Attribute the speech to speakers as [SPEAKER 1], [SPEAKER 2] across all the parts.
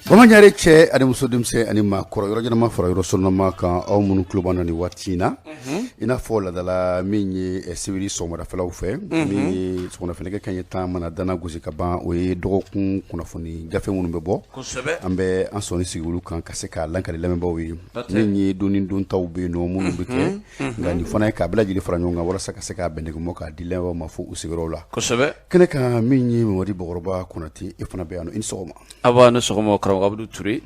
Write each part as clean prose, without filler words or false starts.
[SPEAKER 1] Bamaɲare cɛ ani muso, denmisɛn ani maa kɔrɔ, yɔrɔ ɲɛnama fara yɔrɔ sɔnɔma kan, aw minnu tulo b'an na nin waati in na, i n'a fɔ ladala min ye sibiri sɔgɔmadafɛlaw fɛ, min ye sɔgɔmadafɛnɛkɛ kanɲɛ 10 mana dana gosi ka ban, o ye dɔgɔkun kunnafoni gafe minnu bɛ bɔ, an bɛ an sɔnni sigi olu kan ka se k'a lankali lamɛnbaaw ye. Min ye doni dontaw bɛ yen nɔ minnu bɛ kɛ, nka nin fana ye k'a bɛɛ lajɛlen fara ɲɔgɔn kan walasa ka se k'a bɛndɛgɛmɔ k'a di lamɛnbaaw ma fo u sigiyɔrɔ la. Kɛnɛ kan, min ye Mamadi Bakɔrɔba Konate, e fana bɛ yan nɔ, i ni sɔgɔma.
[SPEAKER 2] Awa, ni sɔgɔma karamɔgɔ Abudu Ture.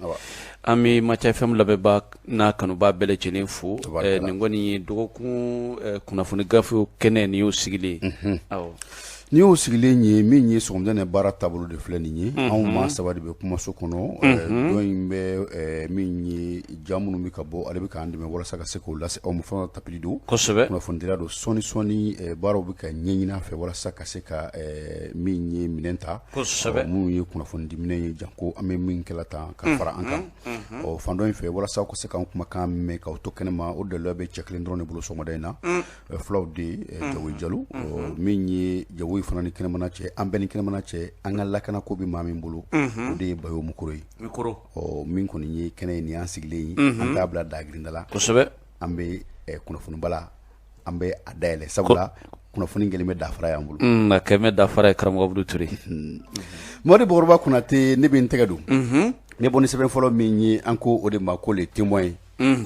[SPEAKER 2] An bɛ Maca FM lamɛnbaa n'a kanubaa bɛɛ lajɛlen fo. Nin kɔni ye dɔgɔkun kunnafoni gafew kɛnɛ, nin y'o sigilen ye. Awɔ.
[SPEAKER 1] N'i y'o sigilen ye, min ye sɔgɔmada baara taabolo de filɛ nin ye, anw maa saba de bɛ kumaso kɔnɔ. Dɔ in bɛ min ye ja minnu bɛ ka bɔ, ale bɛ k'an dɛmɛ walasa ka se k'o lase aw ma. Fana tapili don, kunnafonidila don. Sɔɔni sɔɔni baaraw bɛ ka ɲɛɲini a fɛ walasa ka se ka min ye minɛn ta, minnu ye kunnafoni di minɛn ye, janko an bɛ min kɛla tan ka fara an kan. Ɔ, fan dɔ in fɛ, walasa ka se k'an kumakan mɛn k'aw to kɛnɛma, o daliluya bɛ cɛ kelen dɔrɔn de bolo sɔgɔmada in na, fulaw de Jawoyi Jalo. Min ye Jawoyi fana ni kɛnɛmana cɛ, an bɛɛ ni kɛnɛmana cɛ, an ka lakanako bɛ maa min bolo, o de ye Bayo Mukoro ye. Ɔ, min kɔni ye kɛnɛ ye, nin y'an sigilen ye, an t'a bila dagirinda la. An bɛ kunnafonibala, an bɛ a dayɛlɛ, sabula kunnafoni kɛlen bɛ dafara y'an bolo.
[SPEAKER 2] A kɛlen bɛ dafara ye, karamɔgɔ Abudu Ture.
[SPEAKER 1] Mamadi Bakɔrɔba Konate, ne bɛ n tɛgɛ don, ne bɔ ni sɛbɛn fɔlɔ min ye, an ko o de ma ko Le Témoin.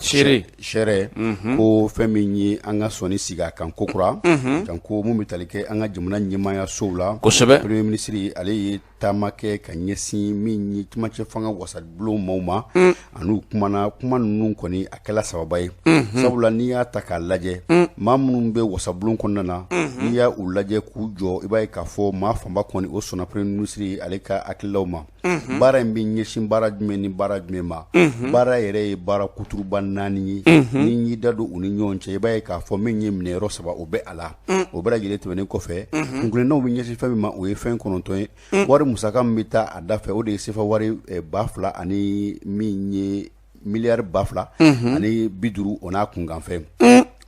[SPEAKER 2] Seere.
[SPEAKER 1] Seere ko fɛn min ye an ka sɔnni sigi a kan kokura, janko mun bɛ tali kɛ an ka jamana ɲɛmaaya sow la. Premier ministre, ale ye taama kɛ ka ɲɛsin min ye cɛmancɛ fanga wasabulon maaw ma, an'u kumana. Kuma ninnu kɔni a kɛla sababa ye, sabula n'i y'a ta k'a lajɛ, maa minnu bɛ wasabulon kɔnɔna na, n'i y'a u lajɛ k'u jɔ, i b'a ye k'a fɔ maa fanba kɔni o sɔnna premier ministre ale ka hakililaw ma. Baara in bɛ ɲɛsin baara jumɛn ni baara jumɛn ma? Baara yɛrɛ ye baara kuturuba naani ye. Ni y'i da don u ni ɲɔgɔn cɛ, i b'a ye k'a fɔ min ye minɛyɔrɔ saba, o bɛ a la. O bɛɛ lajɛlen tɛmɛnen kɔfɛ, kunkilennaw bɛ ɲɛsin fɛn min ma, o ye fɛn 9 ye. Wari musaka min bɛ taa a da fɛ, o de ye sefa wari 2000 ani min ye miliyari 2050, o n'a kunkanfɛn.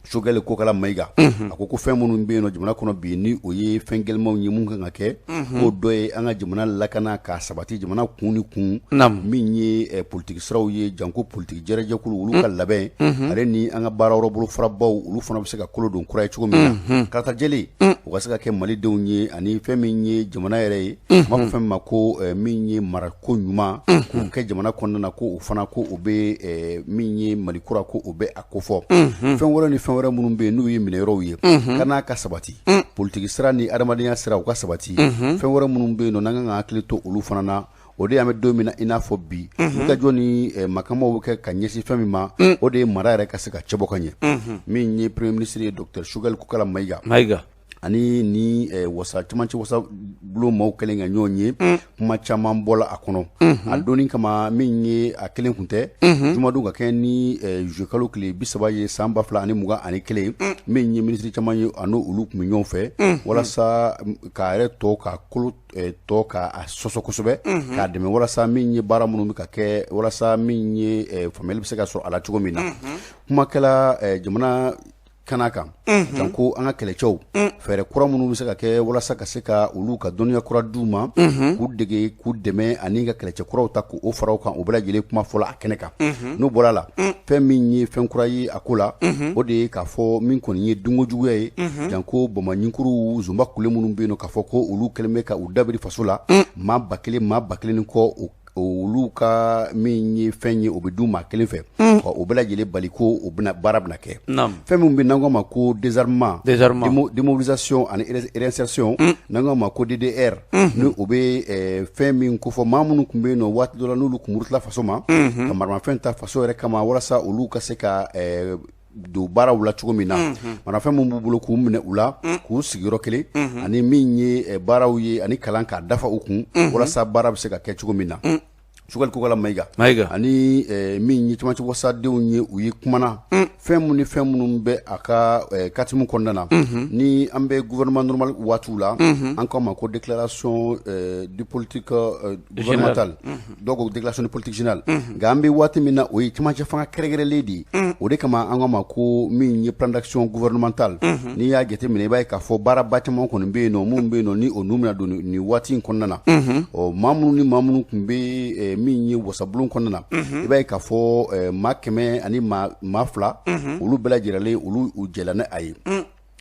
[SPEAKER 1] Choguel Kokala Mayiga, a ko ko fɛn minnu bɛ yen nɔ jamana kɔnɔ bi, ni o ye fɛn gɛlɛnmanw ye mun kan ka kɛ, k'o dɔ ye an ka jamana lakana k'a sabati jamana kun ni kun, min ye politiki siraw ye, janko politiki jɛrɛjɛkulu olu ka labɛn, ale ni an ka baara yɔrɔ bolofarabaw, olu fana bɛ se ka kolo don kura ye cogo min na, karata jɛlen o ka se ka kɛ malidenw ye, ani fɛn min ye jamana yɛrɛ ye, an b'a fɔ fɛn min ma ko min ye marako ɲuman k'o kɛ jamana kɔnɔna na, ko o fana ko o bɛ min ye Mali kura, ko o bɛ a kofɔ. Fɛn wɛrɛ ni fɛn wɛrɛ minnu bɛ yen, n'u ye minɛyɔrɔw ye, ka n'a ka sabati, politiki sira ni adamadenya sira u ka sabati. Fɛn wɛrɛ minnu bɛ yen nɔ, n'an kan ka hakili to olu fana na, o de y'an bɛ don min na i n'a fɔ bi, wulikajɔ ni makamaw bɛ kɛ ka ɲɛsin fɛn min ma, o de ye mara yɛrɛ ka se ka cɛbɔ ka ɲɛ. Min ye premier ministre ye, docteur Choguel Kokala Mayiga, ani ni wasa cɛmancɛ wasa bulon maaw kɛlen ka ɲɔgɔn ye, kuma caman bɔla a kɔnɔ a donni kama. Min ye a kelen kun tɛ, jumadon ka kɛ ni juillet kalo tile 30 ye san 2021, min ye minisiri caman ye, a n'olu tun bɛ ɲɔgɔn fɛ walasa k'a yɛrɛ tɔ ka kolo tɔ k'a sɔsɔ kosɛbɛ, k'a dɛmɛ walasa min ye baara minnu bɛ ka kɛ, walasa min ye faamuyali bɛ se ka sɔrɔ a la cogo min na. Kumakɛla jamana kana kan, janko an ka kɛlɛcɛw, fɛɛrɛ kura minnu bɛ se ka kɛ walasa ka se ka olu ka dɔnniya kura d'u ma, k'u dege, k'u dɛmɛ, ani ka kɛlɛcɛ kuraw ta k'o fara u kan, o bɛɛ lajɛlen kuma fɔla a kɛnɛ kan. N'o bɔra la, fɛn min ye fɛn kura ye a ko la, o de ye k'a fɔ min kɔni ye dunko juguya ye, janko bamaɲinkuru zunba kule minnu bɛ yen nɔ, k'a fɔ ko olu kɛlen bɛ ka u dabiri faso la, maa 1000, maa 1000 ni kɔ, olu ka min ye fɛn ye, o bɛ du maa kelen fɛ, o bɛɛ lajɛlen bali ko o bɛna baara bɛna kɛ. Fɛn min bɛ n'an ko ma ko désarmement, démobilisation ani réinsertion, n'an ko ma ko DDR, ni o bɛ fɛn min kofɔ maa minnu tun bɛ yen nɔ waati dɔ la, n'olu tun murutila faso ma ka maramafɛn ta faso yɛrɛ kama, walasa olu ka se ka don baaraw la cogo min na, marafɛn min b'u bolo k'u minɛ u la, k'u sigiyɔrɔ kelen, ani min ye baaraw ye ani kalan k'a dafa u kun, walasa baara bɛ se ka kɛ cogo min na. Choguel Kokala Mayiga ani min ye cɛmancɛ wasadenw ye, u ye kumana Fɛn minnu ni fɛn minnu bɛ a ka katimu kɔnɔna na, ni an bɛ gouvernement normal waatiw la, an k'a ma ko déclaration de politique gouvernementale, dɔw ko déclaration de politique générale. Nka an bɛ waati min na, o ye cɛmancɛ fanga kɛrɛnkɛrɛnlen de ye. O de kama an k'a ma ko min ye plan d'action gouvernementale. N'i y'a jateminɛ, i b'a ye k'a fɔ baaraba caman kɔni bɛ yen nɔ, minnu bɛ yen nɔ, ni o nun bɛna don nin waati in kɔnɔna na. Ɔ, maa minnu ni maa minnu tun bɛ min ye wasabulon kɔnɔna na, i b'a ye k'a fɔ maa 102, olu bɛɛ lajɛlen, olu u jɛla ni a ye.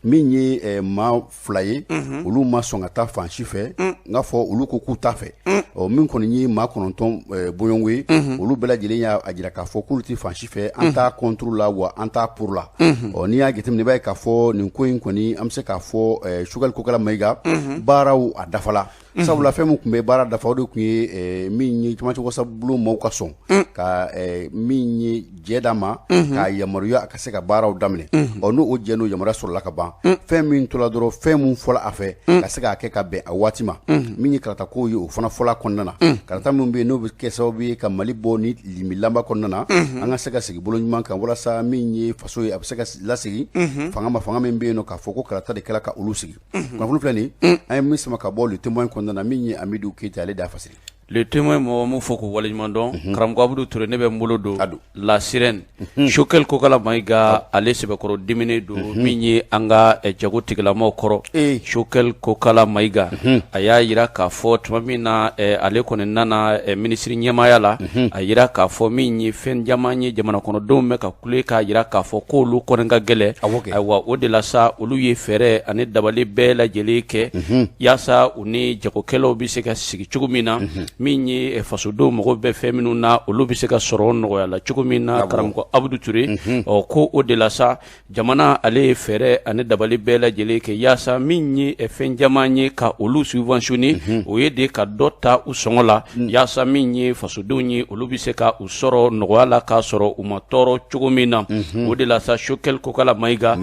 [SPEAKER 1] Min ye maa 2 ye, olu ma sɔn ka taa fan si fɛ, n k'a fɔ olu ko k'u t'a fɛ. Ɔ, min kɔni ye maa 9 bɔɲɔgɔnko ye, olu bɛɛ lajɛlen y'a jira k'a fɔ k'olu tɛ fan si fɛ, an t'a contre la, wa an t'a pour la. Ɔ, n'i y'a jateminɛ, i b'a ye k'a fɔ nin ko in kɔni, an bɛ se k'a fɔ Choguel Kokalla Maïga baaraw a dafala. Sabula fɛn min tun bɛ baara dafa, o de tun ye min ye cɛmancɛ wasabulon maaw ka sɔn ka min ye jɛ d'a ma, k'a yamaruya a ka se ka baaraw daminɛ. Ɔ, n'o o jɛ n'o yamaruya sɔrɔla ka ban, fɛn min tora dɔrɔn, fɛn min fɔla a fɛ ka se k'a kɛ ka bɛn a waati ma, min ye karata ko ye, o fana fɔla kɔnɔna na. Karata min bɛ yen, n'o bɛ kɛ sababu ye ka Mali bɔ ni limilamba kɔnɔna na, an ka se ka sigi bolo ɲuman kan, walasa min ye faso ye, a bɛ se ka lasegin fanga ma, fanga min bɛ yen nɔ k'a fɔ ko karata de kɛra ka olu sigi. Kunnafoni filɛ nin, an ye min sama ka bɔ Le Témoin kɔnɔna na, min ye Amidu Keyita, ale d'a fasiri.
[SPEAKER 2] Le Témoin mɔgɔ m'u fɔ k'u waleɲuman dɔn. Karamɔgɔ Abudu Ture, ne bɛ n bolo don La Sirène. Choguel Kokalla Maïga, ale sɛbɛkɔrɔ diminen don min ye an ka jago tigilamaw kɔrɔ. Choguel Kokalla Maïga, a y'a jira k'a fɔ tuma min na ale kɔni nana minisiri ɲɛmaaya la, a jira k'a fɔ min ye fɛn caman ye, jamana kɔnɔdenw bɛ ka kule k'a jira k'a fɔ k'olu kɔni ka gɛlɛn. Ayiwa, o de la sa, olu ye fɛɛrɛ ani dabali bɛɛ lajɛlen kɛ yaasa u ni jagokɛlaw bɛ se ka sigi cogo min na, min ye fasodenw mago bɛ fɛn minnu na, olu bɛ se ka sɔrɔ nɔgɔya la cogo min na. Karamɔgɔ Abudu Ture, ɔ, ko o de la sa, jamana ale ye fɛɛrɛ ani dabali bɛɛ lajɛlen kɛ yaasa min ye fɛn caman ye ka olu subventionner, o ye de ka dɔ ta u sɔngɔ la, yaasa min ye fasodenw ye, olu bɛ se ka u sɔrɔ nɔgɔya la, k'a sɔrɔ u ma tɔɔrɔ cogo min na. O de la sa, Choguel Kokalla Maïga,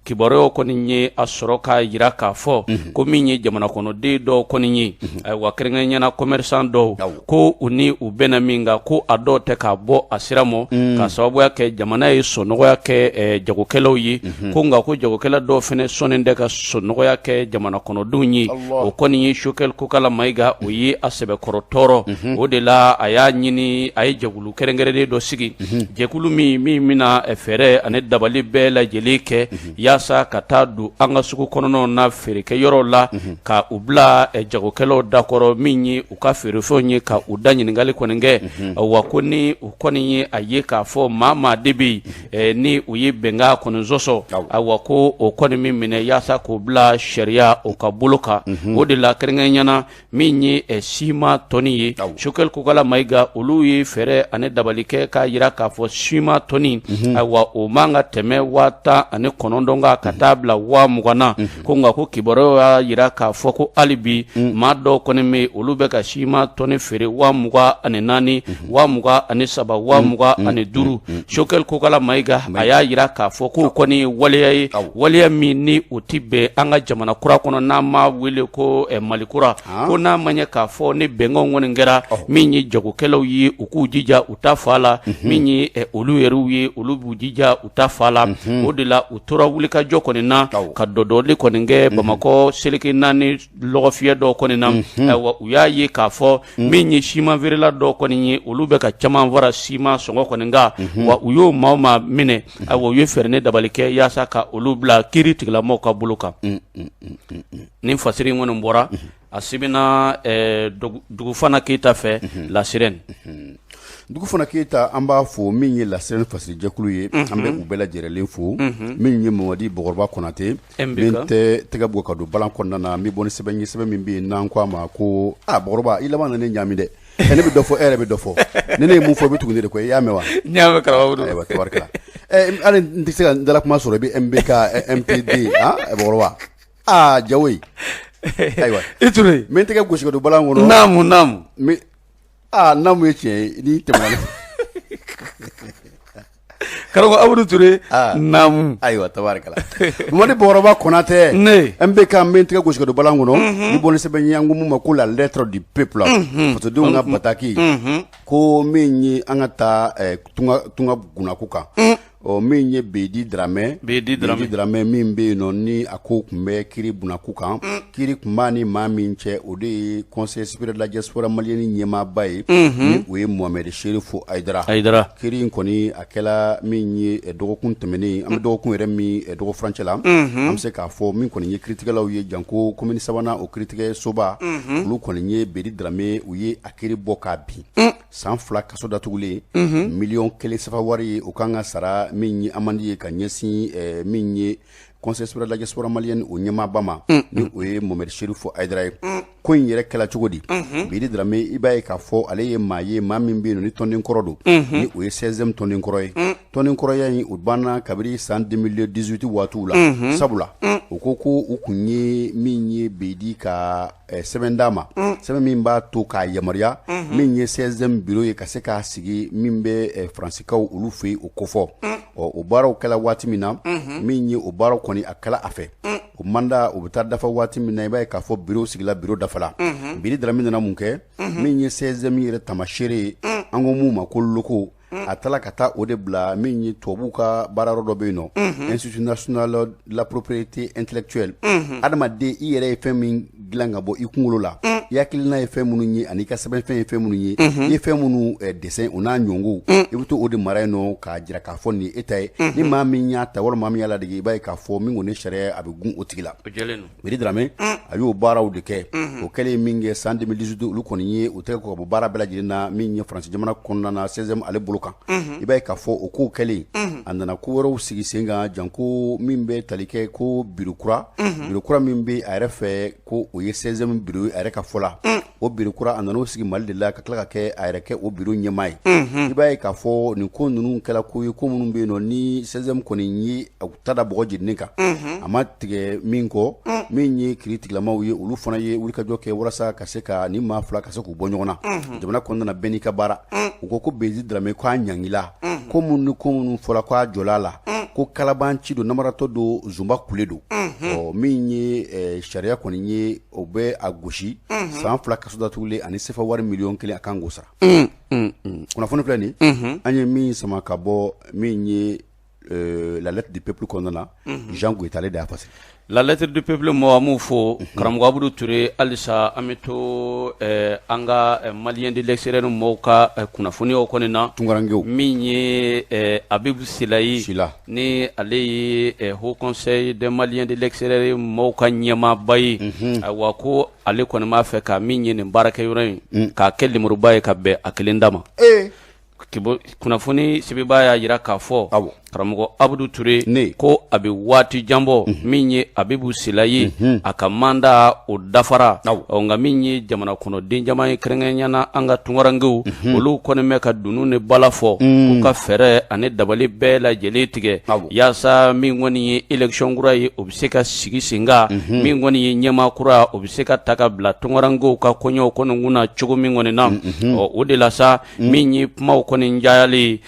[SPEAKER 2] kibaruyaw kɔni ye a sɔrɔ k'a jira k'a fɔ ko min ye jamana kɔnɔden dɔw kɔni ye, ayiwa, kɛrɛnkɛrɛnnenya commerçant dɔw, ko u ni u bɛnna min kan, ko a dɔw tɛ k'a bɔ a sira ma, ka sababuya kɛ jamana ye sɔnnɔgɔya kɛ jagokɛlaw ye, ko nka ko jagokɛla dɔw fana sɔnnen tɛ ka sɔnnɔgɔya kɛ jamana kɔnɔdenw ye. O kɔni ye Choguel Kokalla Maïga, o ye a sɛbɛkɔrɔ tɔɔrɔ. O de la a y'a ɲini, a ye jɛkulu kɛrɛnkɛrɛnnen dɔ sigi, jɛkulu min bɛna fɛɛrɛ ani dabali bɛɛ lajɛlen kɛ yaasa ka taa don an ka sugu kɔnɔnaw na, feerekɛyɔrɔw la, ka u bila jagokɛlaw dakɔrɔ, min ye u ka feerefɛnw ye, ka u da ɲininkali kɔni kɛ. Wa ko ni u kɔni ye a ye k'a fɔ maa de bɛ yen ni u ye bɛnkan kɔni sɔsɔ, ayiwa, ko o kɔni min minɛ yaasa k'o bila sariya o ka bolo kan. O de la, kɛrɛnkɛrɛnnenya min ye siman tɔni ye, Choguel Kokalla Maïga, olu ye fɛɛrɛ ani dabali kɛ k'a jira k'a fɔ siman tɔni, ayiwa, o man ka tɛmɛ 19,000 kan ka taa bila 20,000 na. Ko nka ko kibaruyaw y'a jira k'a fɔ ko hali bi maa dɔw kɔni bɛ yen, olu bɛ ka siman tɔni feere 24,000, 23, 25. Choguel Kokalla Maïga, a y'a jira k'a fɔ k'o kɔni ye waleya ye, waleya min ni o tɛ bɛn an ka jamana kura kɔnɔ, n'an m'a wele ko Mali kura. Ko n'a ma ɲɛ k'a fɔ ni bɛnkanw kɔni kɛra, min ye jagokɛlaw ye, u k'u jija u ta fa la, min ye olu yɛrɛw ye, olu b'u jija u ta fa la. O de la u tora wulikajɔ kɔni na ka dɔdɔli kɔni kɛ Bamakɔ seleke 4 lɔgɔfiyɛ dɔw kɔni na. Ayiwa, u y'a ye k'a fɔ min ye siman feerela dɔw kɔni ye, olu bɛ ka caman fara siman sɔngɔ kɔni kan. Wa u y'o maa o maa minɛ, ayiwa, u ye fɛɛrɛ ni dabali kɛ yaasa ka olu bila kiiri tigilamɔgɔw ka bolo kan. Ni fasiri in kɔni bɔra, a sɛbɛnna Dugufana Keyita fɛ, La Sirène.
[SPEAKER 1] Dugufana Keyita, an b'a fo. Min ye La Sirène fasirijɛkulu ye, an bɛ u bɛɛ lajɛlen fo. Min ye Mamadi Bɔkɔrɔba Konate, min tɛ tɛgɛ bɔ ka don balan kɔnɔna na, n bɛ bɔ ni sɛbɛn ye, sɛbɛn min bɛ yen n'an ko a ma ko aa Bɔkɔrɔba, i laban na ne ɲaami dɛ. Ne bɛ dɔ fɔ, e yɛrɛ bɛ dɔ fɔ. Ni ne ye mun fɔ, i bɛ tugu ne de kɔ, i y'a mɛn wa?
[SPEAKER 2] N y'a mɛn, karamɔgɔ.
[SPEAKER 1] Ayiwa, tabarikala. Hali n tɛ se ka n dala kuma sɔrɔ, i bɛ MBK, MPD, Bɔkɔrɔba. Aa, jawo ye. Ayiwa.
[SPEAKER 2] I Ture.
[SPEAKER 1] N bɛ n tɛgɛ gosi ka don balan kɔnɔ.
[SPEAKER 2] Naamu, naamu.
[SPEAKER 1] Aa, naamu ye tiɲɛ ye, n'i tɛmɛna.
[SPEAKER 2] Karamɔgɔ Abudu Ture. Naamu.
[SPEAKER 1] Ayiwa, tabarikala. Mamadi Bɔkɔrɔba Konatɛ.
[SPEAKER 2] Ne.
[SPEAKER 1] MBK, n bɛ n tɛgɛ gosi ka don balan kɔnɔ. Ni bɔ ni sɛbɛn ye, an ko mun ma ko la lettre du peuple. Fasodenw ka bataki. Ko min ye an ka taa tunga gunnako kan. Ɔ min ye Bedi Dramɛ,
[SPEAKER 2] Bedi
[SPEAKER 1] Dramɛ, Dramɛ min bɛ yen nɔ ni a ko tun bɛ kiri bunakun kan, kiri tun b'a ni maa min cɛ, o de ye Conseil supérieur de la diaspora malienne ɲɛmaaba ye, ni o ye Mohamed Chérif Haidara.
[SPEAKER 2] Haidara.
[SPEAKER 1] Kiri in kɔni a kɛla min ye dɔgɔkun tɛmɛnen, an bɛ dɔgɔkun yɛrɛ min dɔgɔ furancɛ la, an bɛ se k'a fɔ min kɔni ye kiritigɛlaw ye, janko commune sabanan o kiritigɛsoba, olu kɔni ye Bedi Dramɛ, u ye a kiri bɔ k'a bin. San 2 kaso datugulen, 1 miliyɔn sefa wari ye, o kan ka sara min ye amende ye ka ɲɛsin min ye Conseil supérieur de la diaspora malienne o ɲɛmaaba ma, ni o ye Mohamed Chérif Haidara ye. Ko in yɛrɛ kɛla cogo di? Bedi Dramɛ, i b'a ye k'a fɔ ale ye maa ye, maa min bɛ yen ni tɔnden kɔrɔ don, ni o ye CSDM tɔnden kɔrɔ ye. Tɔnden kɔrɔya in, o banna kabini san 2018 waatiw la, sabula u ko ko u tun ye min ye Bedi ka sɛbɛn d'a ma, sɛbɛn min b'a to k'a yamaruya min ye CSDM bureau ye ka se k'a sigi min bɛ Faransikaw olu fɛ yen, o kofɔ. Ɔ o baaraw kɛla waati min na, min ye o baaraw kɔni a kɛla a fɛ, o mandat o bɛ taa dafa waati min na, i b'a ye k'a fɔ bureau sigila, bureau dafala. Bedi Dramɛ nana mun kɛ? Min ye CSDM yɛrɛ tamaseere ye, an ko mun ma ko logo, a taara ka taa o de bila min ye tubabuw ka baarayɔrɔ dɔ bɛ yen nɔ, Institut national de la propriété intellectuelle. Adamaden, i yɛrɛ ye fɛn min dilan ka bɔ i kunkolo la, i hakilina ye fɛn minnu ye, ani i ka sɛbɛnfɛn ye fɛn minnu ye, i ye fɛn minnu dessin, o n'a ɲɔngow, i bɛ to o de mara yen nɔ k'a jira k'a fɔ nin ye e ta ye. Ni maa min y'a ta walima maa min y'a ladege, i b'a ye k'a fɔ min kɔni ye sariya, a bɛ gun o tigi la. Bedi Dramɛ, a y'o baaraw de kɛ. O kɛlen min kɛ san 2018, olu kɔni ye u tɛgɛ ko ka bɔ baara bɛɛ lajɛlen na min ye Faransi jamana kɔnɔna na, CSDM ale bolo kan. I b'a ye k'a fɔ o kow kɛlen, a nana ko wɛrɛw sigi sen kan, janko min bɛ tali kɛ ko bureau kura, bureau kura min bɛ a yɛrɛ fɛ, ko o ye CSDM bureau ye a yɛrɛ ka fɔ la. O bureau kura, a nana o sigi Mali de la, ka tila ka kɛ a yɛrɛ kɛ o bureau ɲɛmaa ye. I b'a ye k'a fɔ nin ko ninnu kɛla ko ye, ko minnu bɛ yen nɔ ni CSDM kɔni ye u ta da bɔgɔ jeninen kan, a ma tigɛ min kɔ. Min ye kiiri tigilamaw ye, olu fana ye wulikajɔ kɛ walasa ka se ka nin maa fila ka se k'u bɔ ɲɔgɔn na jamana kɔnɔna na, bɛɛ n'i ka baara. U ko ko Bedi Dramɛ k'a ɲangila ko minnu ni ko minnu fɔla k'a jɔla la, ko kalabanci don, namaratɔ don, zunba kule don. Ɔ min ye sariya kɔni ye, o bɛ a gosi san 2 kaso datugulen ani sefa wari 1 miliyɔn, a kan k'o sara. Kunnafoni filɛ nin, an ye min sama ka bɔ min ye La Lettre du Peuple kɔnɔna na, Jean Goyita ale de y'a fasiri.
[SPEAKER 2] La Lettre du Peuple mɔgɔ, an b'u fo. Karamɔgɔ Abudu Ture, halisa an bɛ to an ka Malien de l'extérieur mɔgɔw ka kunnafoniyaw kɔni na.
[SPEAKER 1] Tunkarankew.
[SPEAKER 2] Min ye Abibu Sila ye,
[SPEAKER 1] Sila,
[SPEAKER 2] ni ale ye Haut Conseil des Maliens de l'extérieur mɔgɔw ka ɲɛmaaba ye. Ayiwa, ko ale kɔni b'a fɛ ka min ye nin baarakɛyɔrɔ in k'a kɛ lemuruba ye ka bɛn a kelen da ma. Kunnafoni sɛbɛnbaa y'a jira k'a fɔ, karamɔgɔ Abudu Ture, ko a bɛ waati janbɔ min ye Abibu Sila ye, a ka mandat o dafara. Nka min ye jamana kɔnɔden caman ye, kɛrɛnkɛrɛnnenya an ka tunkarankew, olu kɔni bɛ ka dunun ni bala fɔ k'u ka fɛɛrɛ ani dabali bɛɛ lajɛlen tigɛ yaasa min kɔni ye élection kura ye, o bɛ se ka sigi sen kan, min kɔni ye ɲɛmaa kura, o bɛ se ka ta ka bila tunkarankew ka kɔɲɔw kɔni kunna cogo min kɔni na. Ɔ o de la sa, min ye kumaw kɔni jayalen,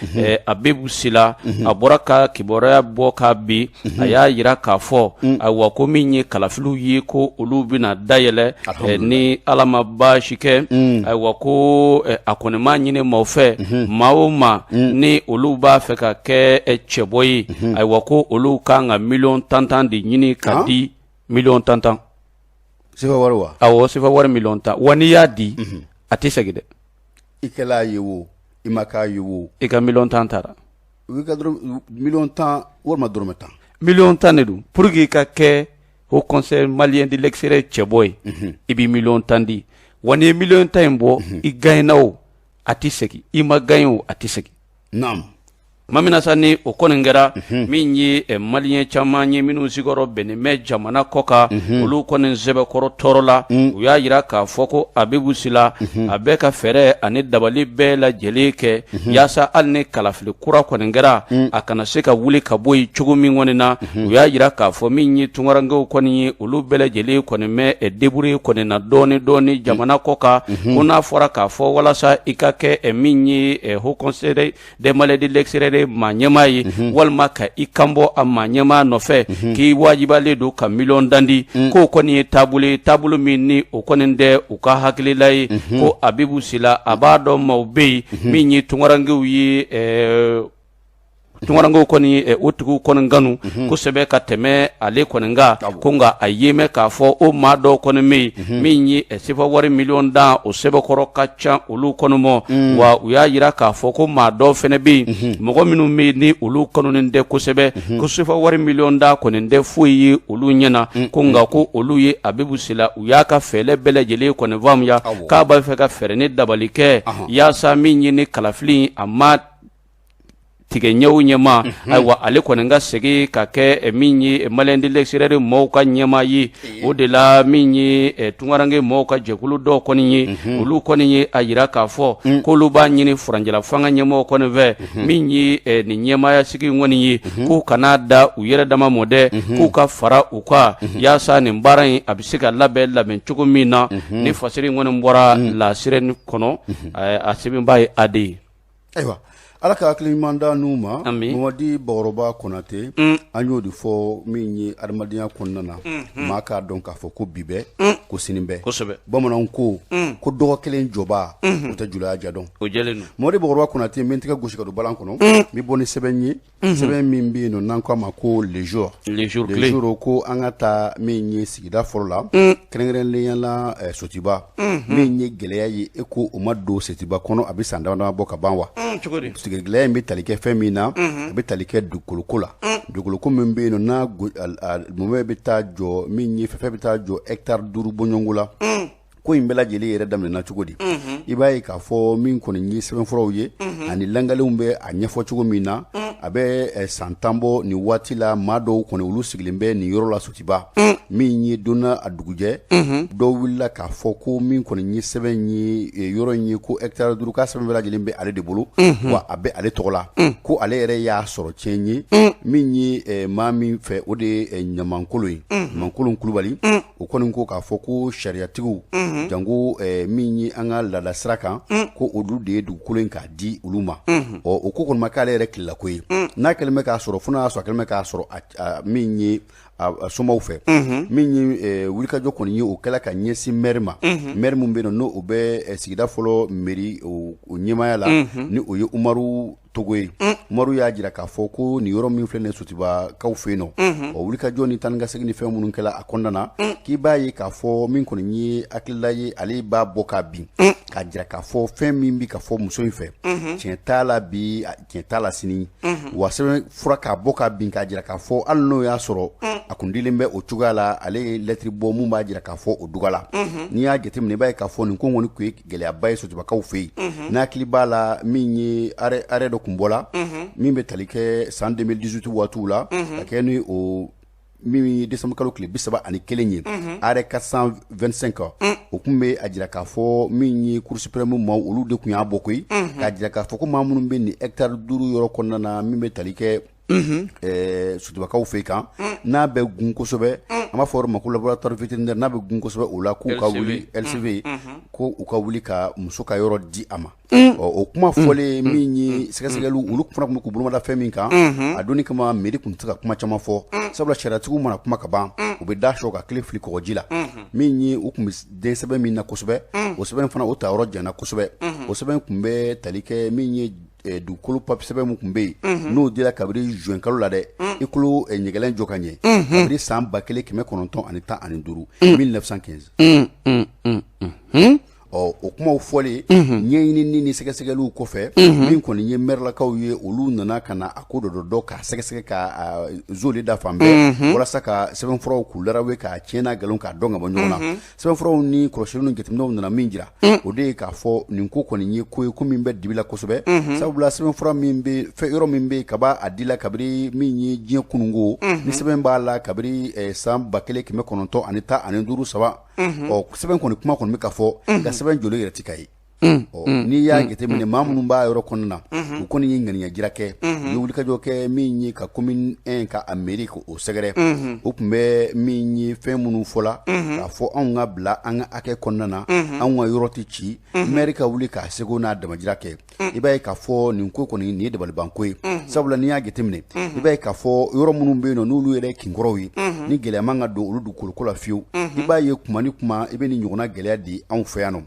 [SPEAKER 2] Abibu Sila, a bɔra ka kibaruya bɔ k'a bi, a y'a jira k'a fɔ, ayiwa, ko min ye kalafiliw ye, ko olu bɛna dayɛlɛ ni Ala ma baasi kɛ. Ayiwa, ko a kɔni m'a ɲini maaw fɛ, maa o maa ni olu b'a fɛ ka kɛ cɛbɔ ye, ayiwa, ko olu kan ka miliyɔn tan tan de ɲini ka di, miliyɔn tan tan.
[SPEAKER 1] Sefa wari wa?
[SPEAKER 2] Awɔ, sefa wari miliyɔn 10. Wa n'i y'a di, a tɛ segin dɛ.
[SPEAKER 1] I kɛla ye wo, i ma k'a ye wo,
[SPEAKER 2] i ka miliyɔn 10 taara.
[SPEAKER 1] U ka miliyɔn 10 walima dɔrɔmɛ 10?
[SPEAKER 2] Miliyɔn 10 de don. Pour que i ka kɛ Haut Conseil malien de l'extérieur cɛbɔ ye, i bɛ miliyɔn 10 di. Wa n'i ye miliyɔn 10 in bɔ, i gagnera o, a tɛ segin, i ma gagné o, a tɛ segin. Tuma min na sa ni o kɔni kɛra, min ye malien caman ye minnu sigiyɔrɔ bɛnnen bɛ jamana kɔ kan, olu kɔni sɛbɛkɔrɔ tɔɔrɔ la. U y'a jira k'a fɔ ko Abibu Sila, a bɛ ka fɛɛrɛ ani dabali bɛɛ lajɛlen kɛ yaasa hali ni kalafili kura kɔni kɛra, a kana se ka wuli ka bɔ yen cogo min kɔni na. U y'a jira k'a fɔ min ye tunkarankew kɔni ye, olu bɛɛ lajɛlen kɔni bɛ débrouiller kɔni na dɔɔni dɔɔni jamana kɔ kan. Ko n'a fɔra k'a fɔ walasa i ka kɛ min ye Haut Conseil des Maliens de l'extérieur maa ɲɛmaa ye, walima ka i kanbɔ a maa ɲɛmaa nɔfɛ, k'i wajibalen don ka miliyɔn 10 di, k'o kɔni ye taabolo ye, taabolo min ni o kɔni tɛ u ka hakilila ye. Ko Abibu Sila, a b'a dɔn maaw bɛ yen min ye tunkarankew ye. Tunkarankew kɔni o tigiw kɔni kanu kosɛbɛ ka tɛmɛ ale kɔni kan ko nka a ye mɛn k'a fɔ o maa dɔw kɔni bɛ yen min ye sefa wari miliyɔn dan o sɛbɛkɔrɔ ka ca olu kɔni ma wa u y'a jira k'a fɔ ko maa dɔw fana bɛ yen mɔgɔ minnu bɛ yen ni olu kanunen tɛ kosɛbɛ ko sefa wari miliyɔn dan kɔni tɛ foyi ye olu ɲɛna ko nka ko olu ye Abibu Sila u y'a ka fɛɛrɛ bɛɛ lajɛlen kɔni faamuya k'a b'a fɛ ka fɛɛrɛ ni dabali kɛ yaasa min ye ni kalafili a ma tigɛ ɲɛw ɲɛma ayiwa ale kɔni ka segin ka kɛ min ye Maliens de l'extérieur mɔgɔw ka ɲɛmaa ye o de la min ye tunkaranke mɔgɔw ka jɛkulu dɔw kɔni ye olu kɔni ye a jira k'a fɔ k'olu b'a ɲini furancɛla fanga ɲɛmɔgɔw kɔni fɛ min ye nin ɲɛmaaya sigi kɔni ye k'u kana da u yɛrɛ dama mɔ dɛ k'u ka fara u kan yaasa nin baara in a bɛ se ka labɛn labɛn cogo min na ni fasiri kɔni bɔra La Sirène kɔnɔ a sɛbɛnbaa ye AD ye.
[SPEAKER 1] Ayiwa ala ka hakili ɲuman d'an n'u ma Mamadi Bakɔrɔba Konate an y'o de fɔ min ye adamadenya kɔnɔna na maa k'a dɔn k'a fɔ ko bi bɛɛ ko sini bɛɛ
[SPEAKER 2] kosɛbɛ
[SPEAKER 1] bamananw ko ko dɔgɔ kelen jɔba o tɛ julaya ja dɔn
[SPEAKER 2] o jɛlen don.
[SPEAKER 1] Mamadi Bakɔrɔba Konate n bɛ n tɛgɛ gosi ka don balan kɔnɔ n bɛ bɔ ni sɛbɛn ye sɛbɛn min bɛ yen nɔ n'an ko a ma ko Le Jour
[SPEAKER 2] Le Jour
[SPEAKER 1] Le Jour ko an ka taa min ye sigida fɔlɔ la kɛrɛnkɛrɛnnenya la Sotiba min ye gɛlɛya ye e ko o ma don Sotiba kɔnɔ a bɛ san dama bɔ ka ban wa
[SPEAKER 2] cogo di
[SPEAKER 1] gɛlɛya in bɛ tali kɛ fɛn min na a bɛ tali kɛ dugukoloko la dugukoloko min bɛ yen nɔ n'a mumɛ bɛ taa jɔ min ye fɛn bɛ taa jɔ hectare 5 bɔɲɔgɔnko la ko in bɛɛ lajɛlen yɛrɛ daminɛna cogo di i b'a ye k'a fɔ min kɔni ye sɛbɛnfuraw ye ani langalenw bɛ a ɲɛfɔ cogo min na a bɛ san 10 bɔ nin waati la maa dɔw kɔni olu sigilen bɛ nin yɔrɔ la Sotiba min ye donna a dugujɛ dɔw wulila k'a fɔ ko min kɔni ye sɛbɛn ye yɔrɔ in ye ko hectare 5 k'a sɛbɛn bɛɛ lajɛlen bɛ ale de bolo wa a bɛ ale tɔgɔ la ko ale yɛrɛ y'a sɔrɔ tiɲɛ ye min ye maa min fɛ o de ye Ɲamankolon ye Ɲamankolon Kulubali o kɔni ko k'a fɔ ko sariyatigiw janko min ye an ka laada sira kan ko olu de ye dugukolo in k'a di olu ma ɔ o ko kɔni ma k'ale yɛrɛ tilelako ye n'a kɛlen bɛ k'a sɔrɔ fo n'a y'a sɔrɔ a kɛlen bɛ k'a sɔrɔ min ye somaw fɛ min ye wulikajɔ kɔni ye o kɛla ka ɲɛsin mɛri ma mɛri min bɛ yen n'o o bɛ sigida fɔlɔ mɛri o ɲɛmaaya la ni o ye Umaru Togo ye Umaru y'a jira k'a fɔ ko nin yɔrɔ min filɛ nin Sotibakaw fɛ yen nɔ o wulikajɔ ni taa ni ka segin ni fɛn minnu kɛla a kɔnɔna na k'i b'a ye k'a fɔ min kɔni ye hakilila ye ale b'a bɔ k'a bin k'a jira k'a fɔ fɛn min bɛ ka fɔ muso in fɛ tiɲɛ t'a la bi tiɲɛ t'a la sini wa sɛbɛn fura k'a bɔ k'a bin k'a jira k'a fɔ hali n'o y'a sɔrɔ a kun dilen bɛ o cogoya la ale ye lɛtiri bɔ mun b'a jira k'a fɔ o duga la n'i y'a jateminɛ i b'a ye k'a fɔ nin ko kɔni kun ye gɛlɛyaba ye Sotibakaw fɛ yen n'a hakili b'a la min ye arrêt dɔ kun bɔla min bɛ tali kɛ san 2018 waatiw la ka kɛ ni o min ye décembre kalo tile 31 ye arrêt 425 o tun bɛ a jira k'a fɔ min ye cour suprême maaw olu de tun y'a bɔ koyi k'a jira k'a fɔ ko maa minnu bɛ nin hectare 5 yɔrɔ kɔnɔna na min bɛ tali kɛ Sotibakaw fɛ kan n'a bɛ gun kosɛbɛ an b'a fɔ o ma ko laboratoire vétérinaire n'a bɛ gun kosɛbɛ o la k'u ka wuli LCV ko u ka wuli ka muso ka yɔrɔ di a ma ɔ o kuma fɔlen min ye sɛgɛsɛgɛliw olu fana tun bɛ k'u bolomada fɛn min kan a donni kama mairie tun tɛ se ka kuma caman fɔ sabula sariyatigiw mana kuma ka ban u bɛ da sɔ ka kile fili kɔgɔji la min ye u tun bɛ den sɛbɛn min na kosɛbɛ o sɛbɛn fana o ta yɔrɔ janyana kosɛbɛ o sɛbɛn tun bɛ tali kɛ min ye dugukolo papiye sɛbɛn min tun bɛ yen n'o dira kabini juin kalo la dɛ i tulo ɲɛgɛlɛn jɔ ka ɲɛ kabini san 1915 1915 ɔ o kumaw fɔlen ɲɛɲinini ni sɛgɛsɛgɛliw kɔfɛ min kɔni ye mɛrilakaw ye olu nana ka na a ko dɔ dɔ k'a sɛgɛsɛgɛ ka zoli da fan bɛɛ walasa ka sɛbɛnfuraw k'u larawe k'a tiɲɛ n'a nkalon k'a dɔn ka bɔ ɲɔgɔn na sɛbɛnfuraw ni kɔlɔsiliw ni jateminɛw nana min jira o de ye k'a fɔ nin ko kɔni ye ko ye ko min bɛ dibi la kosɛbɛ sabula sɛbɛnfura min bɛ fɛn yɔrɔ min bɛ kaba a dila kabini min ye diɲɛ kununko ni sɛbɛn b'a la kabini san 1915 saba ɔ sɛbɛn kɔni kuma kɔni bɛ ka fɔ nka sɛbɛn jɔlen yɛrɛ tɛ ka ye ɔ n'i y'a jateminɛ maa minnu b'a yɔrɔ kɔnɔna na u kɔni ye ŋaniya jira kɛ u ye wulikajɔ kɛ min ye ka commune 1 ka a mairie k'o sɛgɛrɛ o tun bɛ min ye fɛn minnu fɔla k'a fɔ anw ka bila an ka hakɛ kɔnɔna na anw ka yɔrɔ tɛ ci maire ka wuli k'a seko n'a damajira kɛ i b'a ye k'a fɔ nin ko kɔni nin ye dabalibanko ye. Sabula n'i y'a jateminɛ, i b'a ye k'a fɔ yɔrɔ minnu bɛ yen nɔ, n'olu yɛrɛ kinkɔrɔw ye, ni gɛlɛya man ka don olu dugukoloko la fiyewu, i b'a ye kuma ni kuma i bɛ nin ɲɔgɔnna gɛlɛya di anw fɛ yan nɔ.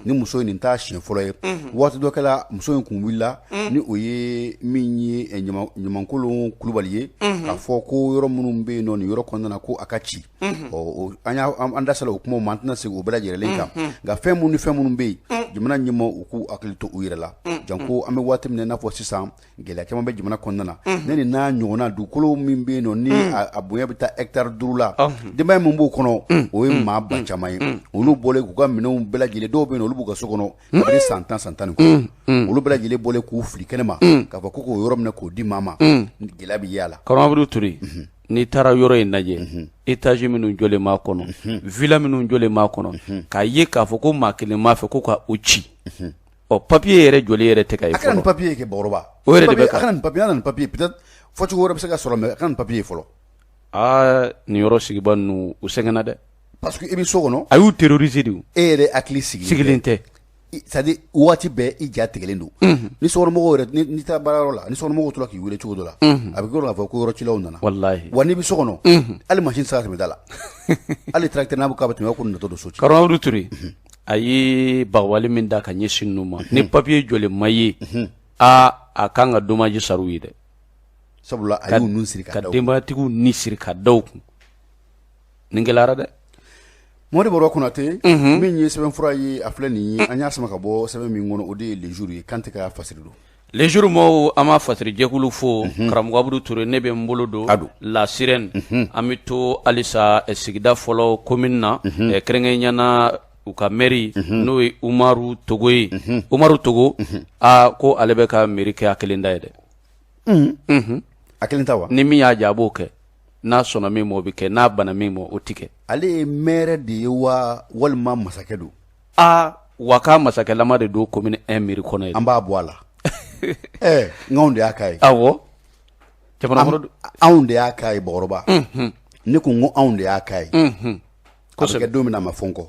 [SPEAKER 1] Ni muso in, nin t'a siɲɛ fɔlɔ ye. Waati dɔ kɛla, muso in kun wulila, ni o ye min ye Ɲamankolon Kulubali ye, k'a fɔ ko yɔrɔ minnu bɛ yen nɔ, nin yɔrɔ kɔnɔna na, ko a ka ci. Ɔ, an y'an da sera o kuma ma, an tɛna segin o bɛɛ lajɛlen kan. Nka fɛn minnu ni fɛn minnu bɛ yen, jamana ɲɛmaaw, u k'u hakili to u yɛrɛ la, janko an bɛ waati min na i n'a fɔ sisan, gɛlɛya caman bɛ jamana kɔnɔna na. Ne nin n'a ɲɔgɔnna dugukolo min bɛ yen nɔ, ni a bonya bɛ taa hectare 5 la, denbaya min b'o kɔnɔ, o ye maa ba caman ye. Olu bɔlen k'u ka minɛnw bɛɛ lajɛlen, dɔw bɛ yen, olu b'u ka so kɔnɔ kabini san 10, san 10 ni kɔ, olu bɛɛ lajɛlen bɔlen k'u fili kɛnɛ ma, k'a fɔ ko k'o yɔrɔ minɛ k'o di maa ma, gɛlɛya bɛ ye a la.
[SPEAKER 2] Karamɔgɔ Ture, n'i taara yɔrɔ in lajɛ, étage minnu jɔlen b'a kɔnɔ, villa minnu jɔlen b'a kɔnɔ, k'a ye k'a fɔ ko maa kelen b'a fɛ ko ka o ci, ɔ, papier yɛrɛ jɔlen yɛrɛ tɛ ka ye.
[SPEAKER 1] A kana nin papier kɛ, Bakɔrɔba.
[SPEAKER 2] O yɛrɛ de bɛ
[SPEAKER 1] a kana nin papier, a nin papier, peut-être fɔcogo wɛrɛ bɛ se ka sɔrɔ, mais a kana nin papier fɔlɔ.
[SPEAKER 2] Aa, nin yɔrɔ sigiba ninnu, u sɛgɛnna dɛ.
[SPEAKER 1] Parce que i bɛ so kɔnɔ.
[SPEAKER 2] A y'u terroriser de.
[SPEAKER 1] E yɛrɛ hakili sigilen
[SPEAKER 2] sigilen tɛ.
[SPEAKER 1] C'est à dire waati bɛɛ i ja tigɛlen don. Ni sokɔnɔmɔgɔw yɛrɛ, n'i taara baarayɔrɔ la, ni sokɔnɔmɔgɔw tora k'i wele cogo dɔ la, a bɛ kɛ k'a fɔ ko yɔrɔ cilaw nana.
[SPEAKER 2] Walahi.
[SPEAKER 1] Wa n'i bɛ so kɔnɔ, hali machine tɛ se ka tɛmɛ da la, hali tracteur n'a bɛ k'a bɛ tɛmɛ, ko natɔ don so ci.
[SPEAKER 2] Karamɔgɔ Ture, a ye bagabali min da ka ɲɛsin ninnu ma, ni papier jɔlen ma ye, aa, a kan ka dommage sara u ye dɛ.
[SPEAKER 1] Sabula a y'u nun siri
[SPEAKER 2] ka da denbayatigiw ni siri ka da u kun. Nin gɛlɛyara dɛ.
[SPEAKER 1] Mamadu Bɔrɔ Konate, min ye sɛbɛnfura ye, a filɛ nin ye, an y'a sama ka bɔ sɛbɛn min kɔnɔ, o de ye Le Jour ye. Kante ka fasiri don.
[SPEAKER 2] Le Jour maaw, an b'a fasiri jɛkulu fo. Karamɔgɔ Abudu Ture, ne bɛ n bolo don La Sirène. An bɛ to halisa sigida fɔlɔ commune na, kɛrɛnkɛrɛnnenya na u ka mairie, n'o ye Umaru Togo ye. Umaru Togo, aa, ko ale bɛ ka mairie kɛ a kelen da ye dɛ.
[SPEAKER 1] A kelen ta wa?
[SPEAKER 2] Ni min y'a diya, a b'o kɛ. N'a sɔnna min ma, o bɛ kɛ. N'a bana min ma, o tɛ kɛ.
[SPEAKER 1] Ale ye maire de ye wa, walima masakɛ don?
[SPEAKER 2] Aa, wa k'a masakɛlama de don commune 1 mairie kɔnɔ ye.
[SPEAKER 1] An b'a bɔ a la. Ɛɛ, nka de y'a k'a ye.
[SPEAKER 2] Awɔ, jamana kɔnɔ.
[SPEAKER 1] Anw de y'a k'a ye, Bakɔrɔba. Ne ko n ko anw de y'a k'a ye. A bɛ kɛ don min na, a ma fɔ n kɔ.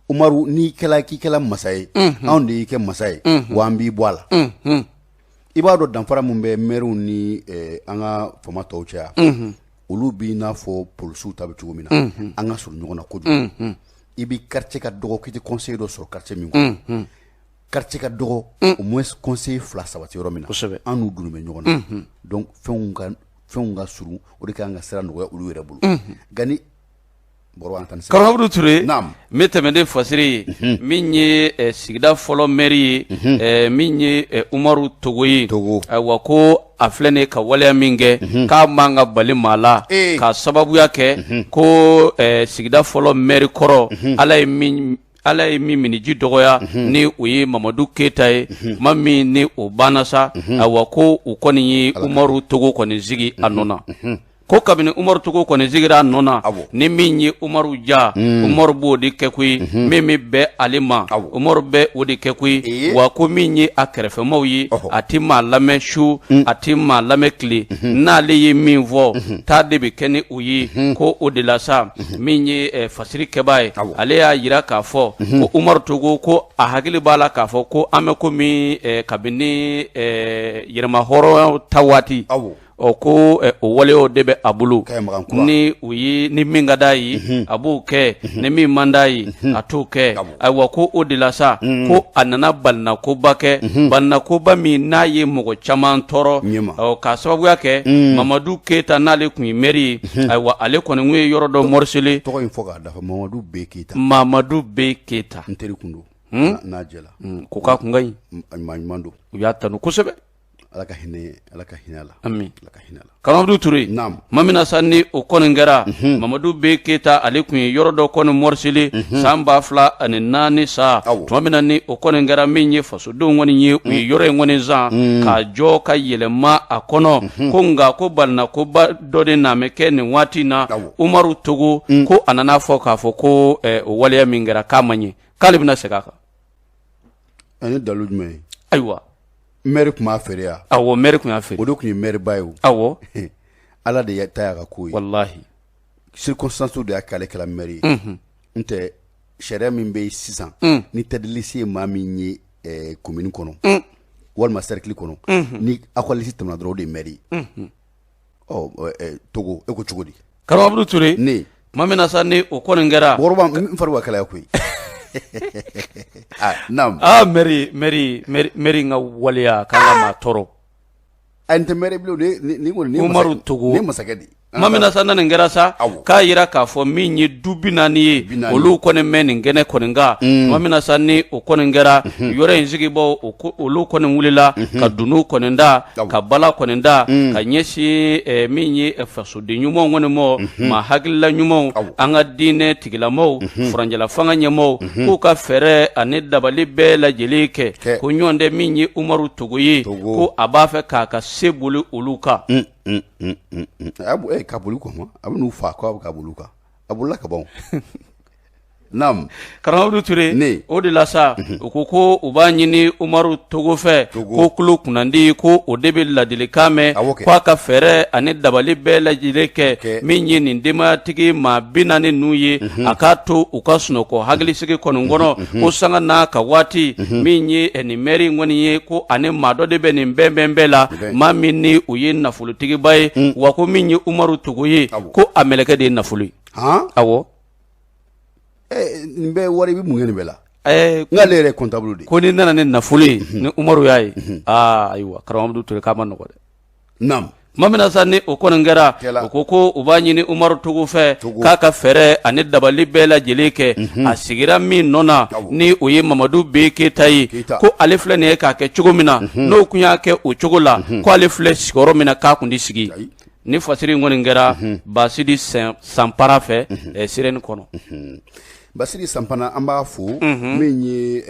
[SPEAKER 1] Umaru, n'i kɛla k'i kɛla masa ye, anw de y'i kɛ masa ye, wa an b'i bɔ a la. I b'a dɔn danfara min bɛ mɛriw ni an ka faama tɔw cɛ yan? Olu b'i n'a fɔ polisiw ta bɛ cogo min na, an ka surun ɲɔgɔn na kojugu. I bɛ quartier ka dɔgɔ k'i tɛ conseiller dɔ sɔrɔ quartier min kɔnɔ, quartier ka dɔgɔ au moins conseiller fila saba tɛ yɔrɔ min na, an n'u dun bɛ ɲɔgɔn na. Donc fɛnw ka surun, o de kan ka sira nɔgɔya olu yɛrɛ bolo. Nka ni
[SPEAKER 2] Karamɔgɔ Ture, n bɛ tɛmɛ ni fasiri ye. Min ye sigida fɔlɔ mairie ye, min ye Umaru Togo ye, ayiwa, ko a filɛ nin ka waleya min kɛ, k'a man ka bali maa la, ka sababuya kɛ ko sigida fɔlɔ mairie kɔrɔ, Ala ye min miniji dɔgɔya, ni o ye Mamadu Keyita ye. Tuma min ni o banna sa, ayiwa, ko u kɔni ye Umaru Togo kɔni sigi a nɔ na. Ko kabini Umaru Togo kɔni sigira a nɔ na, ni min ye Umaru ja, Umaru b'o de kɛ koyi. Min bɛ bɛn ale ma, Umaru bɛ o de kɛ koyi. Wa ko min ye a kɛrɛfɛmaw ye, a tɛ maa lamɛn su, a tɛ maa lamɛn tile. N'ale ye min fɔ, taa de bɛ kɛ ni o ye. Ko o de la sa, min ye fasiri kɛbaa ye, ale y'a jira k'a fɔ ko Umaru Togo, ko a hakili b'a la k'a fɔ ko an bɛ ko min kabini yɛrɛmahɔrɔnya ta waati, ɔ, ko o waleyaw de bɛ a bolo. Ni o ye, ni min ka d'a ye, a b'o kɛ. Ni min man d'a ye, a t'o kɛ. Ayiwa, ko o de la sa, ko a nana balinakoba kɛ, balinakoba min n'a ye mɔgɔ caman tɔɔrɔ, ɔ, k'a sababuya kɛ Mamadu Keyita, n'ale tun ye maire ye. Ayiwa, ale kɔni tun ye yɔrɔ dɔ morceler.
[SPEAKER 1] Tɔgɔ in fɔ k'a dafa: Mamadu B Keyita.
[SPEAKER 2] Mamadu B Keyita.
[SPEAKER 1] N teri kun don n'a jɛla.
[SPEAKER 2] Ko k'a kun ka ɲi.
[SPEAKER 1] Maa ɲuman don.
[SPEAKER 2] U y'a tanu kosɛbɛ.
[SPEAKER 1] Ala ka hinɛ, Ala ka hinɛ a la.
[SPEAKER 2] Ami.
[SPEAKER 1] Ala ka hinɛ a la.
[SPEAKER 2] Karamɔgɔ Ture, tuma min na sa ni o kɔni kɛra, Mamadu B Keyita, ale tun ye yɔrɔ dɔ kɔni morceler san 2004 sa. Tuma min na ni o kɔni kɛra, min ye fasodenw kɔni ye, u ye yɔrɔ in kɔni san k'a jɔ ka yɛlɛma a kɔnɔ. Ko nka ko balinakoba dɔ de na bɛ kɛ nin waati in na. Umaru Togo, ko a nana fɔ k'a fɔ ko o waleya min kɛra, k'a ma ɲɛ, k'ale bɛna segin a kan.
[SPEAKER 1] Ani dalu jumɛn ye?
[SPEAKER 2] Ayiwa.
[SPEAKER 1] Maire tun b'a feere yan.
[SPEAKER 2] Awɔ, maire tun y'a feere.
[SPEAKER 1] O de tun ye maire ba ye o. Ala de ta y'a ka ko ye.
[SPEAKER 2] Walahi.
[SPEAKER 1] Circonstance de y'a k'ale kɛra maire ye. N tɛ sariya min bɛ yen sisan, ni tête de liste ye maa min ye commune kɔnɔ. walima cercle kɔnɔ, ni aw ka liste tɛmɛna dɔrɔn, o de ye maire ye. Ɔ Togo, e ko cogo di?
[SPEAKER 2] Karamɔgɔ Abudu Ture, ne tuma min na sa ni o kɔni kɛra,
[SPEAKER 1] Bakɔrɔba, n fari bɛ kalaya koyi. Ah, naam.
[SPEAKER 2] Ah, maire maire maire maire ka waleya k'an ka maa tɔɔrɔ.
[SPEAKER 1] A n tɛ maire bilen, ni kɔni
[SPEAKER 2] ni Umaru Togo
[SPEAKER 1] ni masakɛ de.
[SPEAKER 2] Tuma min na sa na nin kɛra sa, k'a jira k'a fɔ min ye du 40 ye, olu kɔni bɛ nin kɛnɛ kɔni kan. Tuma min na sa ni o kɔni kɛra, yɔrɔ in sigibaaw olu kɔni wulila ka dunun kɔni da, ka bala kɔni da, ka ɲɛsin min ye fasoden ɲumanw kɔni ma, maa hakilila ɲumanw, an ka diinɛ tigilamaw, furancɛla fanga ɲɛmaaw, k'u ka fɛɛrɛ ani dabali bɛɛ lajɛlen kɛ, ko ɲɔgɔn tɛ min ye Umaru Togo ye, ko a b'a fɛ k'a ka se boli olu kan.
[SPEAKER 1] Ka boli kɔ, a bɛ n'u faa ko a bɛ ka boli kan, a bolila ka ban. Naam.
[SPEAKER 2] Karamɔgɔ Abudu Ture,
[SPEAKER 1] ne
[SPEAKER 2] o de la sa, u ko u b'a ɲini Umaru Togo fɛ, ko tulo kunnandi, ko o de bɛ ladilikan mɛn, ko a ka fɛɛrɛ ani dabali bɛɛ lajɛlen kɛ min ye nin denbayatigi maa 40 ninnu ye, a k'a to u ka sunɔgɔ hakilisigi kɔni kɔnɔ, ko sanga n'a ka waati, min ye nin mɛri in kɔni ye, ko ani maa dɔ de bɛ nin bɛnbɛn bɛɛ la, maa min ni o ye nafolotigiba ye, wa ko min ye Umaru Togo ye, ko a mɛlɛkɛ de ye nafolo ye. Awɔ.
[SPEAKER 1] Nin bɛɛ wari bɛ mun kɛ nin bɛɛ la? N'ale yɛrɛ comptable de.
[SPEAKER 2] Ko n'i nana ni nafolo ye, ni Umaru y'a ye, aa ayiwa, karamɔgɔ Abudu Ture, k'a ma nɔgɔ dɛ.
[SPEAKER 1] Naam.
[SPEAKER 2] Tuma min na sa ni o kɔni kɛra, u ko u b'a ɲini Umaru Togo fɛ k'a ka fɛɛrɛ ani dabali bɛɛ lajɛlen kɛ, a sigira min nɔ na, ni o ye Mamadu B Keyita ye, ko ale filɛ nin ye k'a kɛ cogo min na, n'o tun y'a kɛ o cogo la, ko ale filɛ sigiyɔrɔ min na, k'a tun tɛ sigi. Ni fasiri in kɔni kɛra Basidi Sanpara fɛ Sirɛni kɔnɔ.
[SPEAKER 1] Basidi Sanpana, an b'a fo. Min ye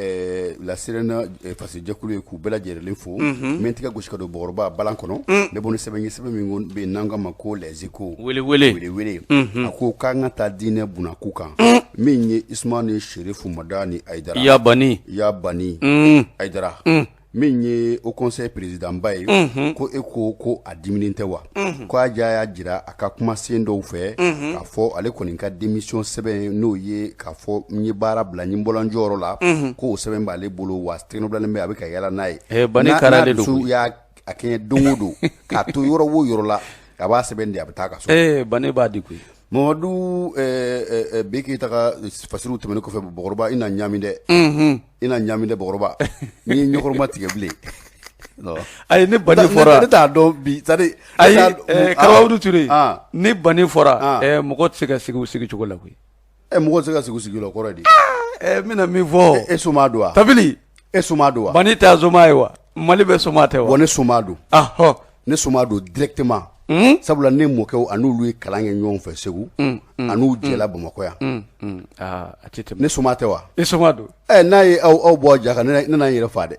[SPEAKER 1] La Sirène fasijɛkulu ye, k'u bɛɛ lajɛlen fo. N bɛ n tɛgɛ gosi ka don Bakɔrɔba balan kɔnɔ. N bɛ bɔ ni sɛbɛn ye, sɛbɛn min bɛ yen n'an k'a ma ko Les Échos.
[SPEAKER 2] Wele
[SPEAKER 1] wele. A ko k'an ka taa diinɛ bunakun kan. Min ye Usumani Serifu Madani Ayidara.
[SPEAKER 2] Ya Bani.
[SPEAKER 1] Ya Bani Ayidara. Min ye Haut Conseil président ba ye, ko e ko a diminen tɛ wa? Ko a ja y'a jira a ka kumasen dɔw fɛ k'a fɔ ale kɔni ka démission sɛbɛn, n'o ye k'a fɔ n ye baara bila, n bɔra n jɔyɔrɔ la, k'o sɛbɛn b'ale bolo, wa tɛgɛnɔbilalen bɛ, a bɛ ka yala n'a ye.
[SPEAKER 2] Bani
[SPEAKER 1] don y'a a kɛɲɛ don o don k'a to yɔrɔ o yɔrɔ la, a b'a sɛbɛn di, a bɛ taa ka
[SPEAKER 2] so. Bani b'a di koyi.
[SPEAKER 1] Mamadu B Keyita ka fasiriw tɛmɛnen kɔfɛ, Bakɔrɔba, i na ɲami dɛ, i na ɲami dɛ Bakɔrɔba, n'i ye ɲɛkɔrɔma tigɛ bilen.
[SPEAKER 2] Ayi, ni bani fɔra,
[SPEAKER 1] ne t'a dɔn bi, c'est à dire
[SPEAKER 2] ayi, Karamɔgɔ Abudu Ture, ni bani fɔra, mɔgɔ tɛ se ka sigi u sigi cogo la koyi.
[SPEAKER 1] Mɔgɔ tɛ se ka sigi u sigi la, o kɔrɔ ye di?
[SPEAKER 2] N bɛna min fɔ.
[SPEAKER 1] E soma don wa?
[SPEAKER 2] Tabili.
[SPEAKER 1] E soma don wa?
[SPEAKER 2] Bani tɛ a soma ye wa? Mali bɛɛ soma tɛ wa?
[SPEAKER 1] Bon, ne soma don. Ne soma don directement. Sabula ne mɔkɛw a n'olu ye kalan kɛ ɲɔgɔn fɛ Segu, a n'u jɛla Bamakɔ yan.
[SPEAKER 2] A tɛ tɛmɛ.
[SPEAKER 1] Ne soma tɛ wa?
[SPEAKER 2] E soma don.
[SPEAKER 1] N'a ye aw bɔ ja kan, ne n'an yɛrɛ fa dɛ.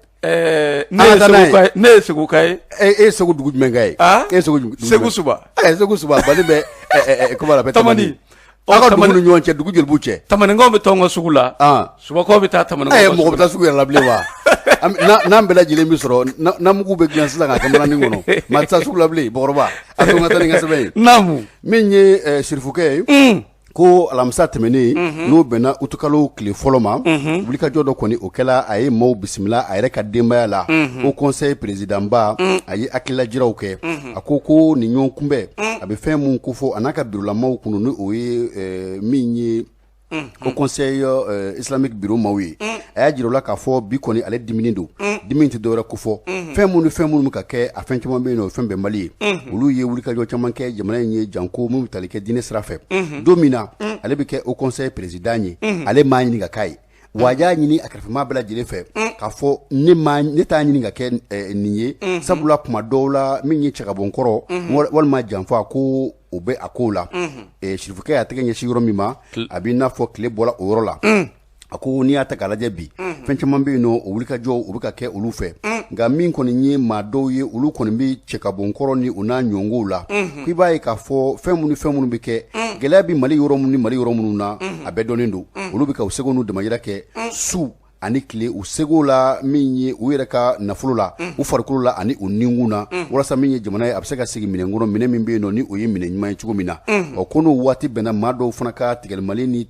[SPEAKER 2] Ne ye Segu ka ye.
[SPEAKER 1] E ye Segu dugu jumɛn ka ye? E ye
[SPEAKER 2] Segu Segu Suba.
[SPEAKER 1] Segu Suba, Bani bɛ comment on appelle?
[SPEAKER 2] Tamani.
[SPEAKER 1] Aw ka dugu ni ɲɔgɔn cɛ, dugu joli b'u cɛ?
[SPEAKER 2] Tamanikaw bɛ taa anw ka sugu la. Subakaw bɛ taa tamanikaw
[SPEAKER 1] ka sugu la. Mɔgɔ bɛ taa sugu yɛrɛ la bilen wa? N'an bɛɛ lajɛlen bɛ sɔrɔ, namugu bɛ dilan sisan k'a kɛ mananin kɔnɔ, maa tɛ taa sugu la bilen. Bakɔrɔba, a to n ka taa ni n ka sɛbɛn ye.
[SPEAKER 2] Naamu.
[SPEAKER 1] Min ye Sirifukɛ ye, ko alamisa tɛmɛnen, n'o bɛnna utukalo tile fɔlɔ ma, wulikajɔ dɔ kɔni o kɛla, a ye maaw bisimila a yɛrɛ ka denbaya la. Haut Conseil président ba, a ye hakililajiraw kɛ. A ko nin ɲɔgɔn kunbɛn, a bɛ fɛn mun kofɔ a n'a ka birolamaw kun, ni o ye min ye Haut Conseil islamique bureau maaw ye. A y'a jira u la k'a fɔ bi kɔni ale diminen don. Dimi tɛ dɔwɛrɛ kofɔ, fɛn minnu ni fɛn minnu bɛ ka kɛ, a fɛn caman bɛ yen nɔ, o fɛn bɛnbali ye. Olu ye wulikajɔ caman kɛ jamana in ye, janko min bɛ tali kɛ diinɛ sira fɛ. Don min na ale bɛ kɛ Haut Conseil président ye, ale m'a ɲini ka k'a ye, wa a y'a ɲini a kɛrɛfɛmaa bɛɛ lajɛlen fɛ k'a fɔ ne t'a ɲini ka kɛ nin ye, sabula kuma dɔw la min ye cɛkabɔnkɔrɔ walima janfa ko o bɛ a ko la. Sirifukɛ y'a tɛgɛ ɲɛsin yɔrɔ min ma, a b'i n'a fɔ tile bɔra o yɔrɔ la. A ko n'i y'a ta k'a lajɛ bi, fɛn caman bɛ yen nɔ, o wulikajɔ o bɛ ka kɛ olu fɛ, nka min kɔni ye maa dɔw ye, olu kɔni bɛ cɛkabɔnkɔrɔ ni u n'a ɲɔngow la, k'i b'a ye k'a fɔ fɛn minnu fɛn minnu bɛ kɛ, gɛlɛya bɛ Mali yɔrɔ minnu ni Mali yɔrɔ minnu na, a bɛɛ dɔnnen don. Olu bɛ ka u seko n'u damayira kɛ su ani tile, u seko la, min ye u yɛrɛ ka nafolo la, u farikolo la ani u ninkun na, walasa min ye jamana ye, a bɛ se ka sigi minɛn kɔnɔ, minɛn min bɛ yen nɔ ni o ye minɛn ɲuman ye cogo min na. Ɔ ko n'o waati bɛnna maa dɔw fana ka tigɛli Mali ni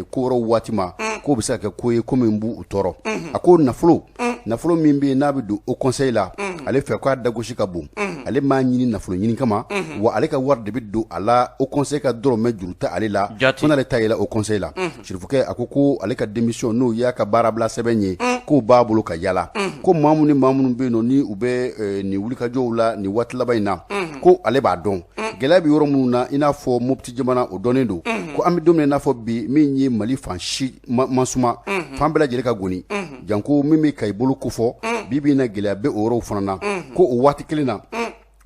[SPEAKER 1] ko wɛrɛw waati ma, k'o bɛ se ka kɛ ko ye, ko min b'u tɔɔrɔ. A ko nafolo Nafolo min bɛ yen n'a bɛ don haut conseil la, ale fɛ k'a dagosi ka bon. Ale m'a ɲini nafolo ɲini kama wa, ale ka wari de bɛ don a la. Haut conseil ka dɔrɔmɛ juru tɛ ale la, fo n'ale ta yɛlɛ haut conseil la. Sirifukɛ a ko ko ale ka démission, n'o y'a ka baarabila sɛbɛn ye, k'o b'a bolo ka yala ko maa minnu ni maa minnu bɛ yen nɔ, ni u bɛ nin wulikajɔw la nin waati laban in na, ko ale b'a dɔn gɛlɛya bɛ yɔrɔ minnu na, i n'a fɔ Mopti jamana, o dɔnnen don ko an bɛ don min na i n'a fɔ bi, min ye Mali fan si ma suma, fan bɛɛ lajɛlen ka goni, janko min bɛ Kayi bolo kofɔ bi bi in na, gɛlɛya bɛ o yɔrɔw fana na. Ko o waati kelen na,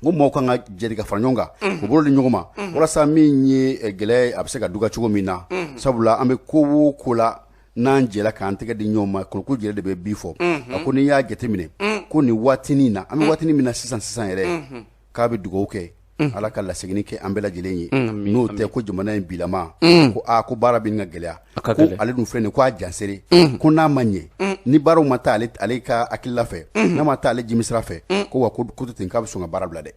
[SPEAKER 1] ko maaw kan ka jɛ ka fara ɲɔgɔn kan, k'u bolo di ɲɔgɔn ma, walasa min ye gɛlɛya ye, a bɛ se ka duga cogo min na. Sabula an bɛ ko o ko la, n'an jɛla k'an tɛgɛ di ɲɔgɔn ma, kɔnɔko jɛlen de bɛ bi fɔ. A ko n'i y'a jateminɛ ko nin waatinin na, an bɛ waatinin min na sisan sisan yɛrɛ, k'a bɛ dugawu kɛ Ala ka laseginni kɛ an bɛɛ lajɛlen ye. N'o tɛ, ko jamana in bilama, ko aa, ko baara bɛ ka gɛlɛya. Ko ale dun filɛ nin, ko a jansere, ko n'a ma ɲɛ, ni baaraw ma taa ale ka hakilila fɛ, n'a ma taa ale jimisira fɛ, ko wa ko to ten, k'a bɛ sɔn ka baara bila dɛ.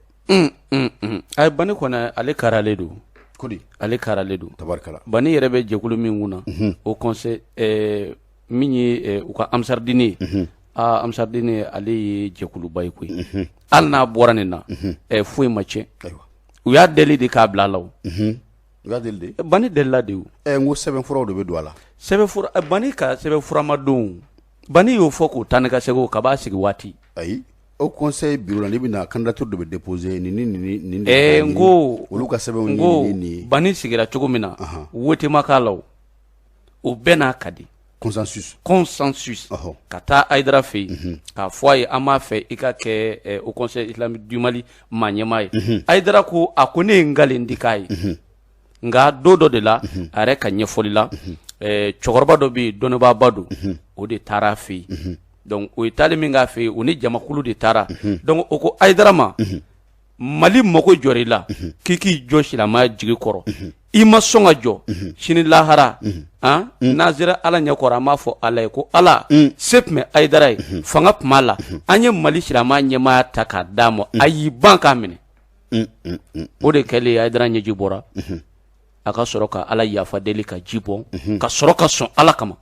[SPEAKER 2] A ye Bani kɔni, ale karalen don.
[SPEAKER 1] Ko di?
[SPEAKER 2] Ale karalen don.
[SPEAKER 1] Tabarikala.
[SPEAKER 2] Bani yɛrɛ bɛ jɛkulu min kunna, o conseil min ye u ka Ansardine ye, aa, Ansardine ale ye jɛkuluba ye koyi. Hali n'a bɔra nin na, foyi ma tiɲɛ. U y'a deli de k'a bila a la.
[SPEAKER 1] U y'a deli de.
[SPEAKER 2] Bani delila de.
[SPEAKER 1] O n ko sɛbɛnfuraw de bɛ don a la.
[SPEAKER 2] Sɛbɛnfura, Bani ka sɛbɛnfura ma don. Bani y'o fɔ k'o taa ni ka segin ka b'a sigi waati.
[SPEAKER 1] Ayi, haut conseil bureau la, n'i bɛna candidature dɔ bɛ déposer, nin ni nin nin.
[SPEAKER 2] N ko
[SPEAKER 1] olu ka sɛbɛnw.
[SPEAKER 2] N ko Bani sigira cogo min na, wote ma k'a la, o o bɛɛ n'a ka di.
[SPEAKER 1] Consensus.
[SPEAKER 2] Consensus. Ka taa Hayidara fɛ yen k'a fɔ a ye, an b'a fɛ i ka kɛ haut conseil islamique du Mali maa ɲɛmaa ye. Hayidara ko, a ko ne ye n nkalen di k'a ye, nka don dɔ de la, a yɛrɛ ka ɲɛfɔli la, cɛkɔrɔba dɔ bɛ yen, dɔnnibaaba don, o de taara a fɛ yen. Donc o ye taali min k'a fɛ yen, o ni jamakulu de taara. Donc o ko Hayidara ma, Mali mago jɔra i la, k'i k'i jɔ silamɛya jigi kɔrɔ, i ma sɔn ka jɔ. Sini lahara, n'an sera Ala ɲɛ kɔrɔ, an b'a fɔ Ala ye ko Ala, se tun bɛ Hayidara ye, fanga tun b'a la, an ye Mali silamɛya ɲɛmaaya ta k'a d'a ma, a y'i ban k'a minɛ. O de kɛlen, Hayidara ɲɛji bɔra, a ka sɔrɔ ka Ala yafa deli, ka ji bɔn, ka sɔrɔ ka sɔn Ala kama.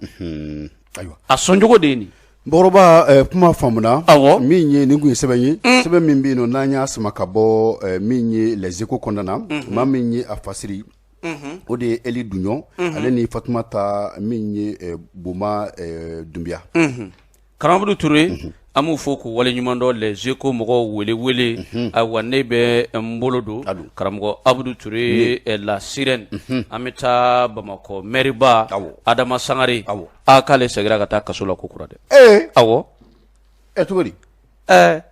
[SPEAKER 2] A sɔncogo de ye nin.
[SPEAKER 1] Bakɔrɔba, kuma faamuna.
[SPEAKER 2] Awɔ.
[SPEAKER 1] Min ye nin kun ye sɛbɛn ye, sɛbɛn min bɛ yen nɔ, n'an y'a sama ka bɔ min ye Les Échos kɔnɔna na. Maa min ye a fasiri, o de ye Eli Dunɲɔ, ale ni Fatumata min ye Boma Dunbiya.
[SPEAKER 2] Karamɔgɔ Ture, an b'u fo k'u waleɲuman dɔn, Les Échos mɔgɔw wele wele. Ayiwa, ne bɛ n bolo don, karamɔgɔ Abudu Ture, La Sirène, an bɛ taa Bamakɔ mɛriba Adama Sangare. A k'ale seginna ka taa kaso la ko kura dɛ.
[SPEAKER 1] Ee!
[SPEAKER 2] Awɔ.
[SPEAKER 1] Ɛ, cogo di?
[SPEAKER 2] Ɛɛ,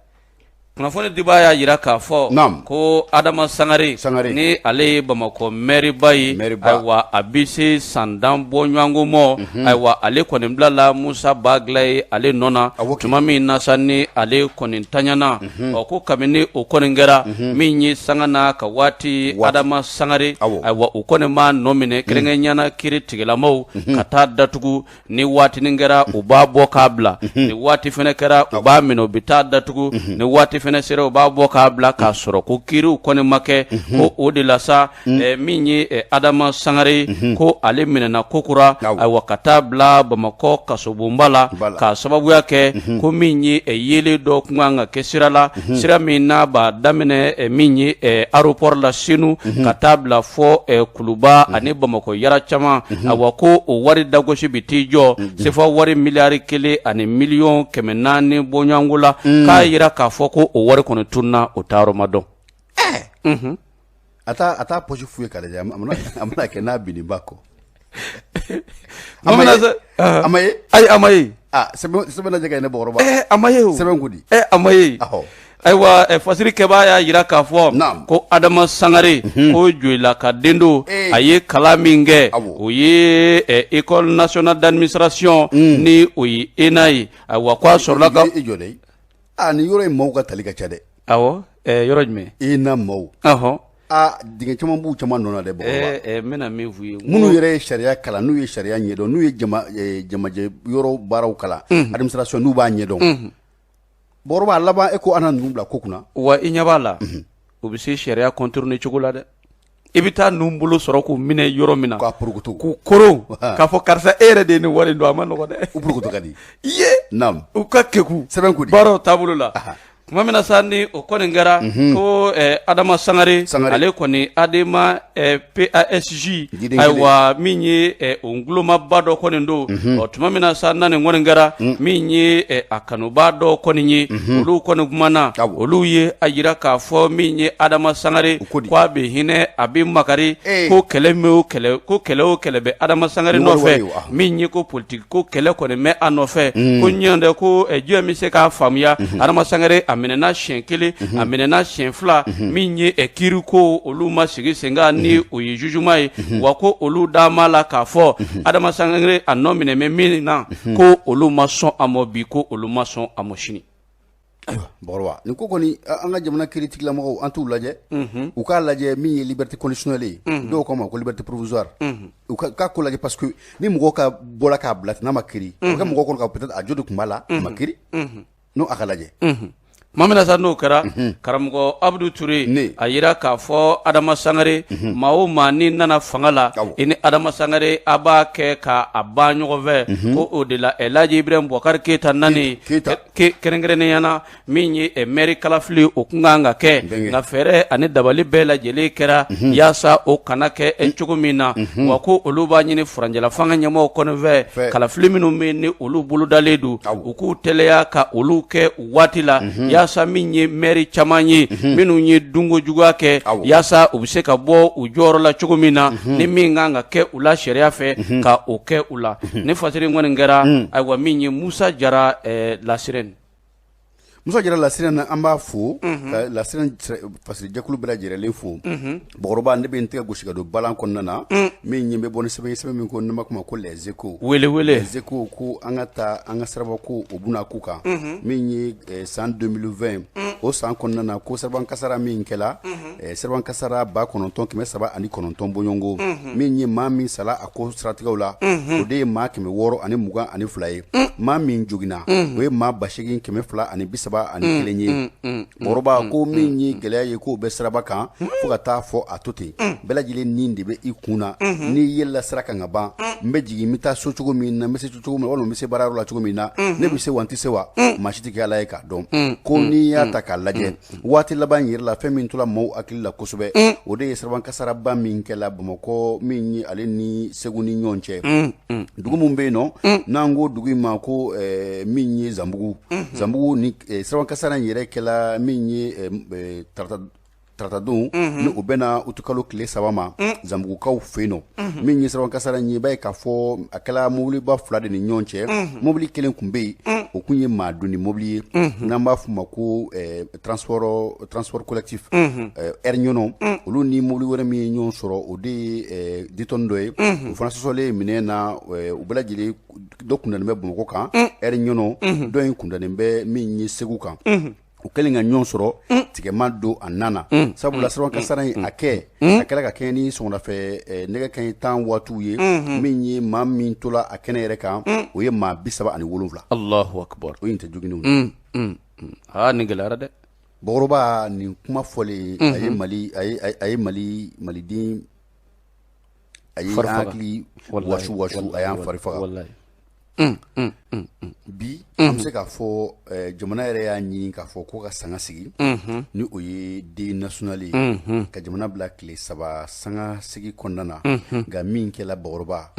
[SPEAKER 2] kunnafoni dibaa y'a jira k'a fɔ ko Adama Sangare, ni ale ye Bamakɔ mɛriba ye, ayiwa, a bɛ se san 10 bɔ ɲɔgɔnko mɔ. Ayiwa, ale kɔni bilala Musa Bagilaye ale nɔ na tuma min na sa, ni ale kɔni tanyana. Ɔ, ko kabini o kɔni kɛra min ye sanga n'a ka waati, Adama Sangare, ayiwa, u kɔni b'a nɔ minɛ kɛrɛnkɛrɛnnenya kiri tigilamaw ka taa datugu. Ni waatinin kɛra, u b'a bɔ k'a bila. Ni waati fana kɛra, u b'a minɛ, u bɛ taa datugu. Ni waati fana sera, u b'a bɔ k'a bila, k'a sɔrɔ ko kiriw kɔni ma kɛ. Ko o de la sa, min ye Adama Sangare, ko ale minɛna kokura, ayiwa, ka taa bila Bamakɔ kasobonba la, k'a sababuya kɛ ko min ye yeelen dɔ tun kan ka kɛ sira la, sira min n'a b'a daminɛ min ye aéroport la Senu ka taa bila fɔ Kuluba ani Bamakɔ yara caman. Ayiwa, ko o wari dagosi bɛ t'i jɔ sefa wari miliyari 1 ani miliyɔn 400 bɔɲɔgɔnko la. K'a jira k'a fɔ ko o wari kɔni tununna, o taayɔrɔ ma dɔn.
[SPEAKER 1] A taa poche fouiller k'a lajɛ, a mana kɛ n'a binniba kɔ. A ma ye?
[SPEAKER 2] Ayi, a ma ye.
[SPEAKER 1] Sɛbɛn lajɛ ka ne Bakɔrɔba.
[SPEAKER 2] A ma ye o.
[SPEAKER 1] Sɛbɛn ko di?
[SPEAKER 2] A ma ye. Ayiwa, fasiri kɛbaa y'a jira k'a fɔ ko Adama Sangare, ko Joyila ka den don. A ye kalan min kɛ, o ye École nationale d'administration, ni o ye ENA ye. Ayiwa, ko a sɔrɔla ka
[SPEAKER 1] I jɔ dɛ. Aa, nin yɔrɔ in maaw ka tali ka ca dɛ.
[SPEAKER 2] Awɔ, yɔrɔ jumɛn?
[SPEAKER 1] ENA maaw. Aa, dingɛ caman b'u caman nɔ na dɛ, Bakɔrɔba.
[SPEAKER 2] N bɛna min f'u ye.
[SPEAKER 1] Minnu yɛrɛ ye sariya kalan, n'u ye sariya ɲɛdɔn, n'u ye jamajɛ yɔrɔ baaraw kalan, administration, n'u b'a ɲɛdɔn. Bakɔrɔba, a laban e ko an na ninnu bila ko kunna.
[SPEAKER 2] Wa i ɲɛ b'a la, u bɛ se sariya contourner cogo la dɛ. I bɛ taa ninnu bolo sɔrɔ k'u minɛ yɔrɔ min na, k'a porokoto, k'u koron, k'a fɔ karisa e yɛrɛ de ye nin wari in dun, a ma nɔgɔ dɛ.
[SPEAKER 1] U porokoto ka di.
[SPEAKER 2] I ye u ka keku
[SPEAKER 1] sɛbɛn ko di
[SPEAKER 2] baaraw taabolo la. Tuma min na sa ni o kɔni kɛra, ko Adama Sangare, ale kɔni Adema PASJ, ayiwa, min ye o ngulomaba dɔ kɔni don. Ɔ, tuma min na sa na nin kɔni kɛra, min ye a kanubaa dɔ kɔni ye, olu kɔni kumana, olu ye a jira k'a fɔ min ye Adama Sangare, ko a bɛ hinɛ, a bɛ makari, ko kɛlɛ min o kɛlɛ, ko kɛlɛ o kɛlɛ bɛ Adama Sangare nɔfɛ, min ye ko politiki ko kɛlɛ kɔni bɛ a nɔfɛ, ko ɲɛ dɛ, ko jɔn bɛ se k'a faamuya? Adama Sangare a minɛna siɲɛ kelen, a minɛna siɲɛ fila, min ye kiiri ko olu ma sigi sen kan ni o ye jugement ye. Wa ko olu da ma la k'a fɔ Adama Sangare a nɔ minɛ bɛ min na, ko olu ma sɔn a ma bi, ko olu ma sɔn a ma sini.
[SPEAKER 1] Ayiwa Bakɔrɔba, nin ko kɔni, an ka jamana kiiritigilamɔgɔw, an t'u lajɛ, u k'a lajɛ min ye liberté conditionnelle ye, dɔw k'a ma ko liberté provisoire, u ka ko lajɛ, parce que ni mɔgɔ ka bɔra k'a bila ten, n'a ma kiiri, o kɛ mɔgɔ kɔnɔ ka peut-être a jo de tun b'a la, a ma kiiri, n'o a ka lajɛ.
[SPEAKER 2] Tuma min na sa n'o kɛra, karamɔgɔ Abudu Ture, a yira k'a fɔ Adama Sangare, maa o maa n'i nana fanga la, i ni Adama Sangare a b'a kɛ k'a ban ɲɔgɔn fɛ. Ko o de la Elhaji Ibrahim Boubacar Keita nani kɛrɛnkɛrɛnnenya na, min ye mɛri kalafili, o kun kan ka kɛ, nka fɛɛrɛ ani dabali bɛɛ lajɛlen kɛra yaasa o kana kɛ cogo min na. Wa ko olu b'a ɲini furancɛla fanga ɲɛmɔgɔw kɔni fɛ, kalafili minnu bɛ ni olu bolodalen don, u k'u teliya ka olu kɛ waati la, yaasa min ye mɛri caman ye minnu ye dunko juguya kɛ, yaasa u bɛ se ka bɔ u jɔyɔrɔ la cogo min na, ni min kan ka kɛ u la sariya fɛ, ka o kɛ u la. Ni fasiri kɔni kɛra, ayiwa, min ye Musa Jara La Sirène.
[SPEAKER 1] Musa Jara La Sirène na, an b'a fo ka La Sirène fasirijɛkulu bɛɛ lajɛlen fo. Bakɔrɔba, ne bɛ n tɛgɛ gosi ka don balan kɔnɔna na, min ye bɛ bɔ ni sɛbɛn ye, sɛbɛn min ko ne ma kuma ko Les Échos.
[SPEAKER 2] Wele wele.
[SPEAKER 1] Les Échos ko an ka taa an ka siraba ko o buna ku kan, min ye san 2020, o san kɔnɔna na, ko siraban kasara min kɛla, siraban kasara 9309 bɔɲɔgɔnko, min ye maa min sala a ko siratigɛw la, o de ye maa 622 ye. Maa min joginna, o ye maa 8231 ye. Bakɔrɔba, ko min ye gɛlɛya ye, k'o bɛ siraba kan fo ka taa fɔ a to ten, bɛɛ lajɛlen ni de bɛ i kun na. N'i yɛlɛla sira kan ka ban, n bɛ jigin, n bɛ taa so cogo min na, n bɛ se cogo min na, walima n bɛ se baarayɔrɔ la cogo min na, ne bɛ se wa n tɛ se wa, maa si tɛ kɛ Ala ye k'a dɔn. Ko n'i y'a ta k'a lajɛ, waati laban yɛrɛ la, fɛn min tora maaw hakili la kosɛbɛ, o de ye siraban kasaraba min kɛla Bamakɔ, min ye ale ni Segu ni ɲɔgɔn cɛ, dugu min bɛ yen nɔ n'an ko dugu in ma ko min ye Zanbugu. Zanbugu ni siraban kasara in yɛrɛ kɛla min ye taratadon, ni o bɛnna utukalo tile 3 ma, Zanbugukaw fɛ yen nɔ. Min ye siraban kasara in ye, i b'a ye k'a fɔ a kɛla mobiliba fila de ni ɲɔgɔn cɛ. Mobili kelen tun bɛ yen, o tun ye maa doni mobili ye, n'an b'a f'o ma ko transport collectif Air Ɲɔnɔ. Olu ni mobili wɛrɛ min ye ɲɔgɔn sɔrɔ, o de ye 10 tonnes dɔ ye. O fana sɔsɔlen minɛn na, u bɛɛ lajɛlen, dɔ kundannen bɛ Bamakɔ kan, Air Ɲɔnɔ, dɔ in kundannen bɛ min ye Segu kan. U kɛlen ka ɲɔgɔn sɔrɔ, tigɛma don a nana, sabula siraban kasara in a kɛ a kɛra ka kɛ ni sɔgɔmada nɛgɛ kanɲɛ 10 waatiw ye. Min ye maa min tola a kɛnɛ yɛrɛ kan, o ye maa 37.
[SPEAKER 2] Allahu akbar.
[SPEAKER 1] O in tɛ joginenw.
[SPEAKER 2] Aa, nin gɛlɛyara dɛ.
[SPEAKER 1] Bakɔrɔba, nin kuma fɔlen, a ye Mali a ye Mali maliden, a ye hakili wasu wasu, a y'an fari faga. Bi an bɛ se k'a fɔ jamana yɛrɛ y'a ɲini k'a fɔ ko ka sanga sigi, ni o ye deuil national ye, ka jamana bila tile 3 sanga sigi kɔnɔna na. Nka min kɛla, Bakɔrɔba,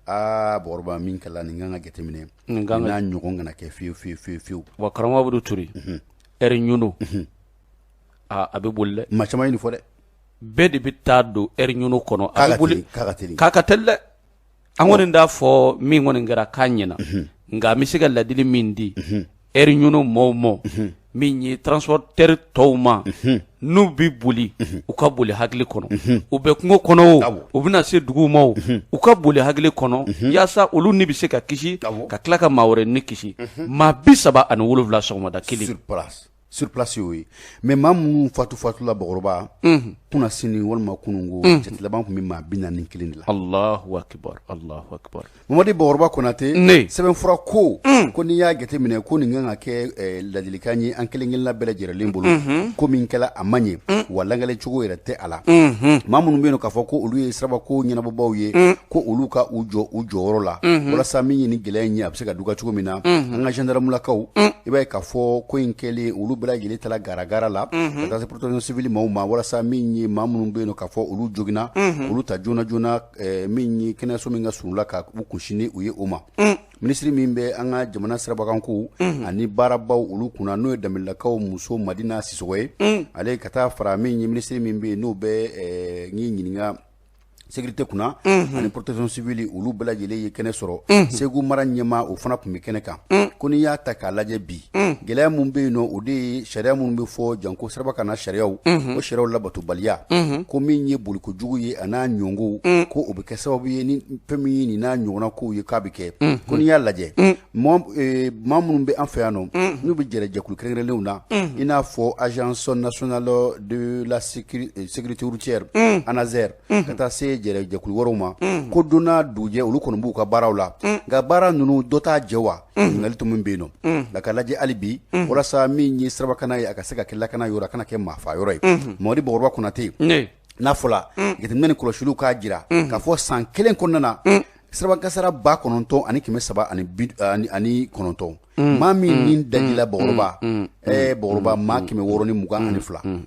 [SPEAKER 1] aa Bakɔrɔba, min kɛla nin kan ka jateminɛ, n'a ɲɔgɔn kana kɛ fiyewu fiyewu fiyewu fiyewu.
[SPEAKER 2] Wa karamɔgɔ Abudu Ture, Air Ɲɔnɔ, a bɛ boli dɛ.
[SPEAKER 1] Maa caman ye nin fɔ dɛ.
[SPEAKER 2] Bɛɛ de bɛ taa don Air Ɲɔnɔ kɔnɔ,
[SPEAKER 1] a bɛ boli, k'a ka teli.
[SPEAKER 2] K'a ka teli dɛ. An kɔni t'a fɔ min kɔni kɛra k'a ɲɛna, nka an bɛ se ka ladili min di Air Ɲɔnɔ maaw ma, min ye transporteur tɔw ma, n'u bɛ boli, u ka boli hakili kɔnɔ. U bɛ kungo kɔnɔ o, u bɛna se dugu ma o, u ka boli hakili kɔnɔ, yaasa olu ni bɛ se ka kisi, ka tila ka maa wɛrɛ ni kisi. Maa 37 sɔgɔmada kelen.
[SPEAKER 1] Sur place, sur place y'o ye. Mais maa minnu fatula Bakɔrɔba, kunna sini walima kununko, jate laban tun bɛ maa 41 de la.
[SPEAKER 2] Allahu akbar, Allahu akbar.
[SPEAKER 1] Mamadi Bakɔrɔba Konate.
[SPEAKER 2] Ne.
[SPEAKER 1] Sɛbɛnfura ko ko n'i y'a jateminɛ, ko nin kan ka kɛ ladilikan ye an kelen kelenna bɛɛ lajɛlen bolo. Ko min kɛla, a man ɲɛ. Wa langale cogo yɛrɛ tɛ a la. Maa minnu bɛ yen k'a fɔ ko olu ye sirabako ɲɛnabɔbaw ye, ko olu ka u jɔ u jɔyɔrɔ la walasa min ye ni gɛlɛya in ye, a bɛ se ka duga cogo min na. An ka gendarmelakaw, i b'a ye k'a fɔ ko in kɛlen, olu bɛɛ lajɛlen taara garagara la ka taa se protection civile maaw ma, walasa min ye maa minnu bɛ yen k'a fɔ olu joginna, olu ta joona joona min ye kɛnɛyaso min ka surun la, ka u kunsin ni u ye o ma. Minisiri min bɛ an ka jamana sirabakanko ani baarabaw olu kunna, n'o ye Danbelelakaw muso Madina Sisɔgɔ ye, ale ka taa fara min ye minisiri min bɛ yen n'o bɛ ɲininka sécurité kunna ani protection civile, olu bɛɛ lajɛlen ye kɛnɛ sɔrɔ. Segu mara ɲɛmaa, o fana tun bɛ kɛnɛ kan. Ko n'i y'a ta k'a lajɛ bi, gɛlɛya min bɛ yen nɔ, o de ye sariya minnu bɛ fɔ janko siraba kana sariyaw, o sariyaw labatobaliya. Ko min ye boliko jugu ye a n'a ɲɔngow, ko o bɛ kɛ sababu ye ni fɛn min ye nin n'a ɲɔgɔnna kow ye k'a bɛ kɛ. Ko n'i y'a lajɛ, maa minnu bɛ an fɛ yan nɔ, n'u bɛ jɛrɛ jɛkulu kɛrɛnkɛrɛnnenw na, i n'a fɔ Agence nationale de la sécurité routière, ANASER, ka taa se jɛrɛ jɛkulu wɛrɛw ma, ko don n'a dugujɛ olu kɔni b'u ka baaraw la, nka baara ninnu dɔ t'a jɛ wa? Ɲininkali tun min bɛ yen nɔ, nka ka lajɛ hali bi, walasa min ye sirabakana ye, a ka se ka kɛ lakana yɔrɔ, a kana kɛ maafa yɔrɔ ye. Mamadi Bakɔrɔba Konate, n'a fɔla jateminɛ ni kɔlɔsiliw k'a jira k'a fɔ san kelen kɔnɔna na, sirabakasara 9309, maa min ni dajila, Bakɔrɔba, Bakɔrɔba, maa 622.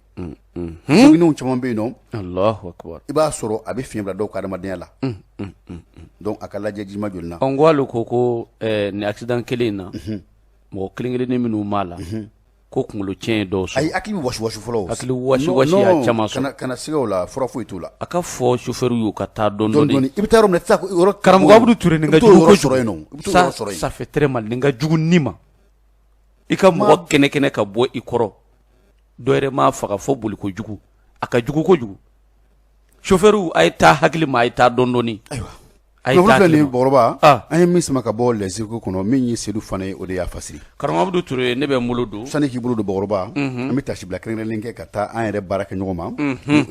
[SPEAKER 1] Joginnenw caman bɛ yen nɔ.
[SPEAKER 2] Allahu akbar.
[SPEAKER 1] I b'a sɔrɔ a bɛ fiɲɛ bila dɔw ka adamadenya la. Donc a ka lajɛ jima joli na.
[SPEAKER 2] N ko hali ko nin accident kelen in na, mɔgɔ kelen kelennin minnu b'a la, ko kunkolo tiɲɛ ye dɔw sɔrɔ.
[SPEAKER 1] Ayi, hakili bɛ wasi wasi fɔlɔ.
[SPEAKER 2] Hakili wasi wasi y'a caman sɔrɔ.
[SPEAKER 1] Kana siga o la, fura foyi t'o la.
[SPEAKER 2] A ka fɔ chauffeur y'u ka taa dɔɔni dɔɔni.
[SPEAKER 1] I bɛ taa yɔrɔ min na, i tɛ taa yɔrɔ.
[SPEAKER 2] Karamɔgɔ Abudu Ture, nin ka jugu
[SPEAKER 1] kojugu. Sɔrɔ yen nɔ, i bɛ t'o yɔrɔ sɔrɔ yen.
[SPEAKER 2] Ça fait très mal, nin ka jugu ni ma. I ka mɔgɔ kɛnɛ kɛnɛ ka bɔ i kɔrɔ, dɔ yɛrɛ m'a faga fɔ boli kojugu, a ka jugu kojugu. Chauffeur, a ye taa hakili ma, a ye taa dɔɔni dɔɔni.
[SPEAKER 1] Ayiwa. A ye taa filɛ nin, Bakɔrɔba, an ye min sama ka bɔ Les Échos kɔnɔ, min ye Sedu Fane ye, o de y'a fasiri.
[SPEAKER 2] Karamɔgɔ Abudu Ture, ne bɛ n bolo don.
[SPEAKER 1] Sani k'i bolo don, Bakɔrɔba, an bɛ tasibila kɛrɛnkɛrɛnnen kɛ ka taa an yɛrɛ baara kɛ ɲɔgɔn ma, o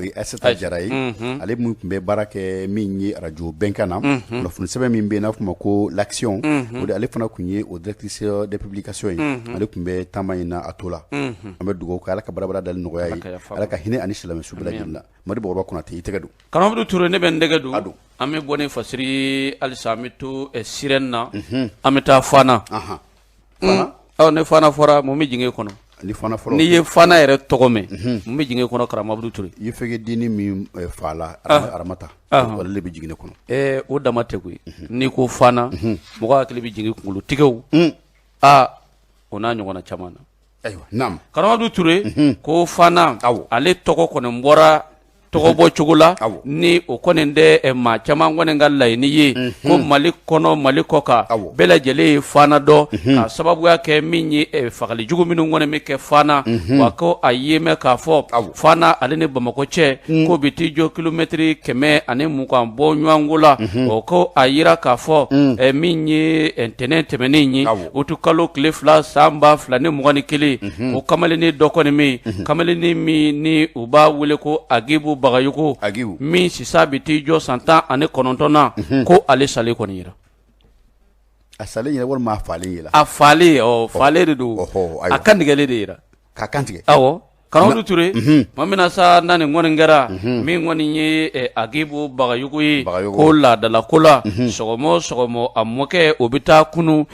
[SPEAKER 1] ye Ayisata Jara ye, ale min tun bɛ baara kɛ min ye arajo Bɛnkan na, kunnafoni sɛbɛn min bɛ yen n'a fɔ ma ko L'Action, o de ale fana tun ye o directrice de publication ye. Ale tun bɛ taama in na a to la. An bɛ dugawu kɛ, Ala ka barabara dali nɔgɔya ye, Ala ka hinɛ ani silamɛ su bɛɛ lajɛlen na. Madi Bakɔrɔba Konate, i tɛgɛ don.
[SPEAKER 2] Karamɔgɔ Abudu Ture, ne bɛ n tɛgɛ don. An bɛ bɔ ni fasiri halisa, an bɛ to Sirène na, an bɛ taa Fana. Ɔ, ni Fana fɔra, mun bɛ jigin e kɔnɔ?
[SPEAKER 1] Ni Fana fɔra,
[SPEAKER 2] n'i ye Fana yɛrɛ tɔgɔ mɛn, mun bɛ jigin e kɔnɔ, Karamɔgɔ Abudu Ture?
[SPEAKER 1] I ye fɛgɛdennin min fa la, Aramata, o de bɛ jigin ne kɔnɔ.
[SPEAKER 2] O dama tɛ koyi. N'i ko Fana, mɔgɔ hakili bɛ jigin kunkolotigɛw, aa, o n'a ɲɔgɔnna caman na.
[SPEAKER 1] Ayiwa, naam.
[SPEAKER 2] Karamɔgɔ Abudu Ture, ko Fana, ale tɔgɔ kɔni bɔra tɔgɔ bɔ cogo la ni o kɔni tɛ maa caman kɔni ka laɲini ye, ko Mali kɔnɔ, Mali kɔ kan, bɛɛ lajɛlen ye Fana dɔn ka sababuya kɛ min ye fagalijugu minnu kɔni bɛ kɛ Fana. Wa ko a ye mɛn k'a fɔ Fana ale ni Bamakɔ cɛ, ko bɛ t'i jɔ kilomɛtiri 120 bɔ ɲɔgɔnko la. O ko a yira k'a fɔ min ye ntɛnɛn tɛmɛnen ye, utukalo tile 2 san 2021, ko kamalennin dɔ kɔni min, kamalennin min ni u b'a wele ko Agibu Bagayogo, min sisa bɛ t'i jɔ san 19 na, ko ale salen kɔni yera.
[SPEAKER 1] A salen yɛrɛ walima a falen yera?
[SPEAKER 2] A falen, ɔ, falen de don, a kantigɛlen de yera.
[SPEAKER 1] K'a kantigɛ?
[SPEAKER 2] Awɔ. Karamɔgɔ Ture, tuma min na sa na nin kɔni kɛra, min kɔni ye Agibu Bagayogo ye, ko laadala ko la, sɔgɔma o sɔgɔma a mɔkɛ o bɛ taa kunun.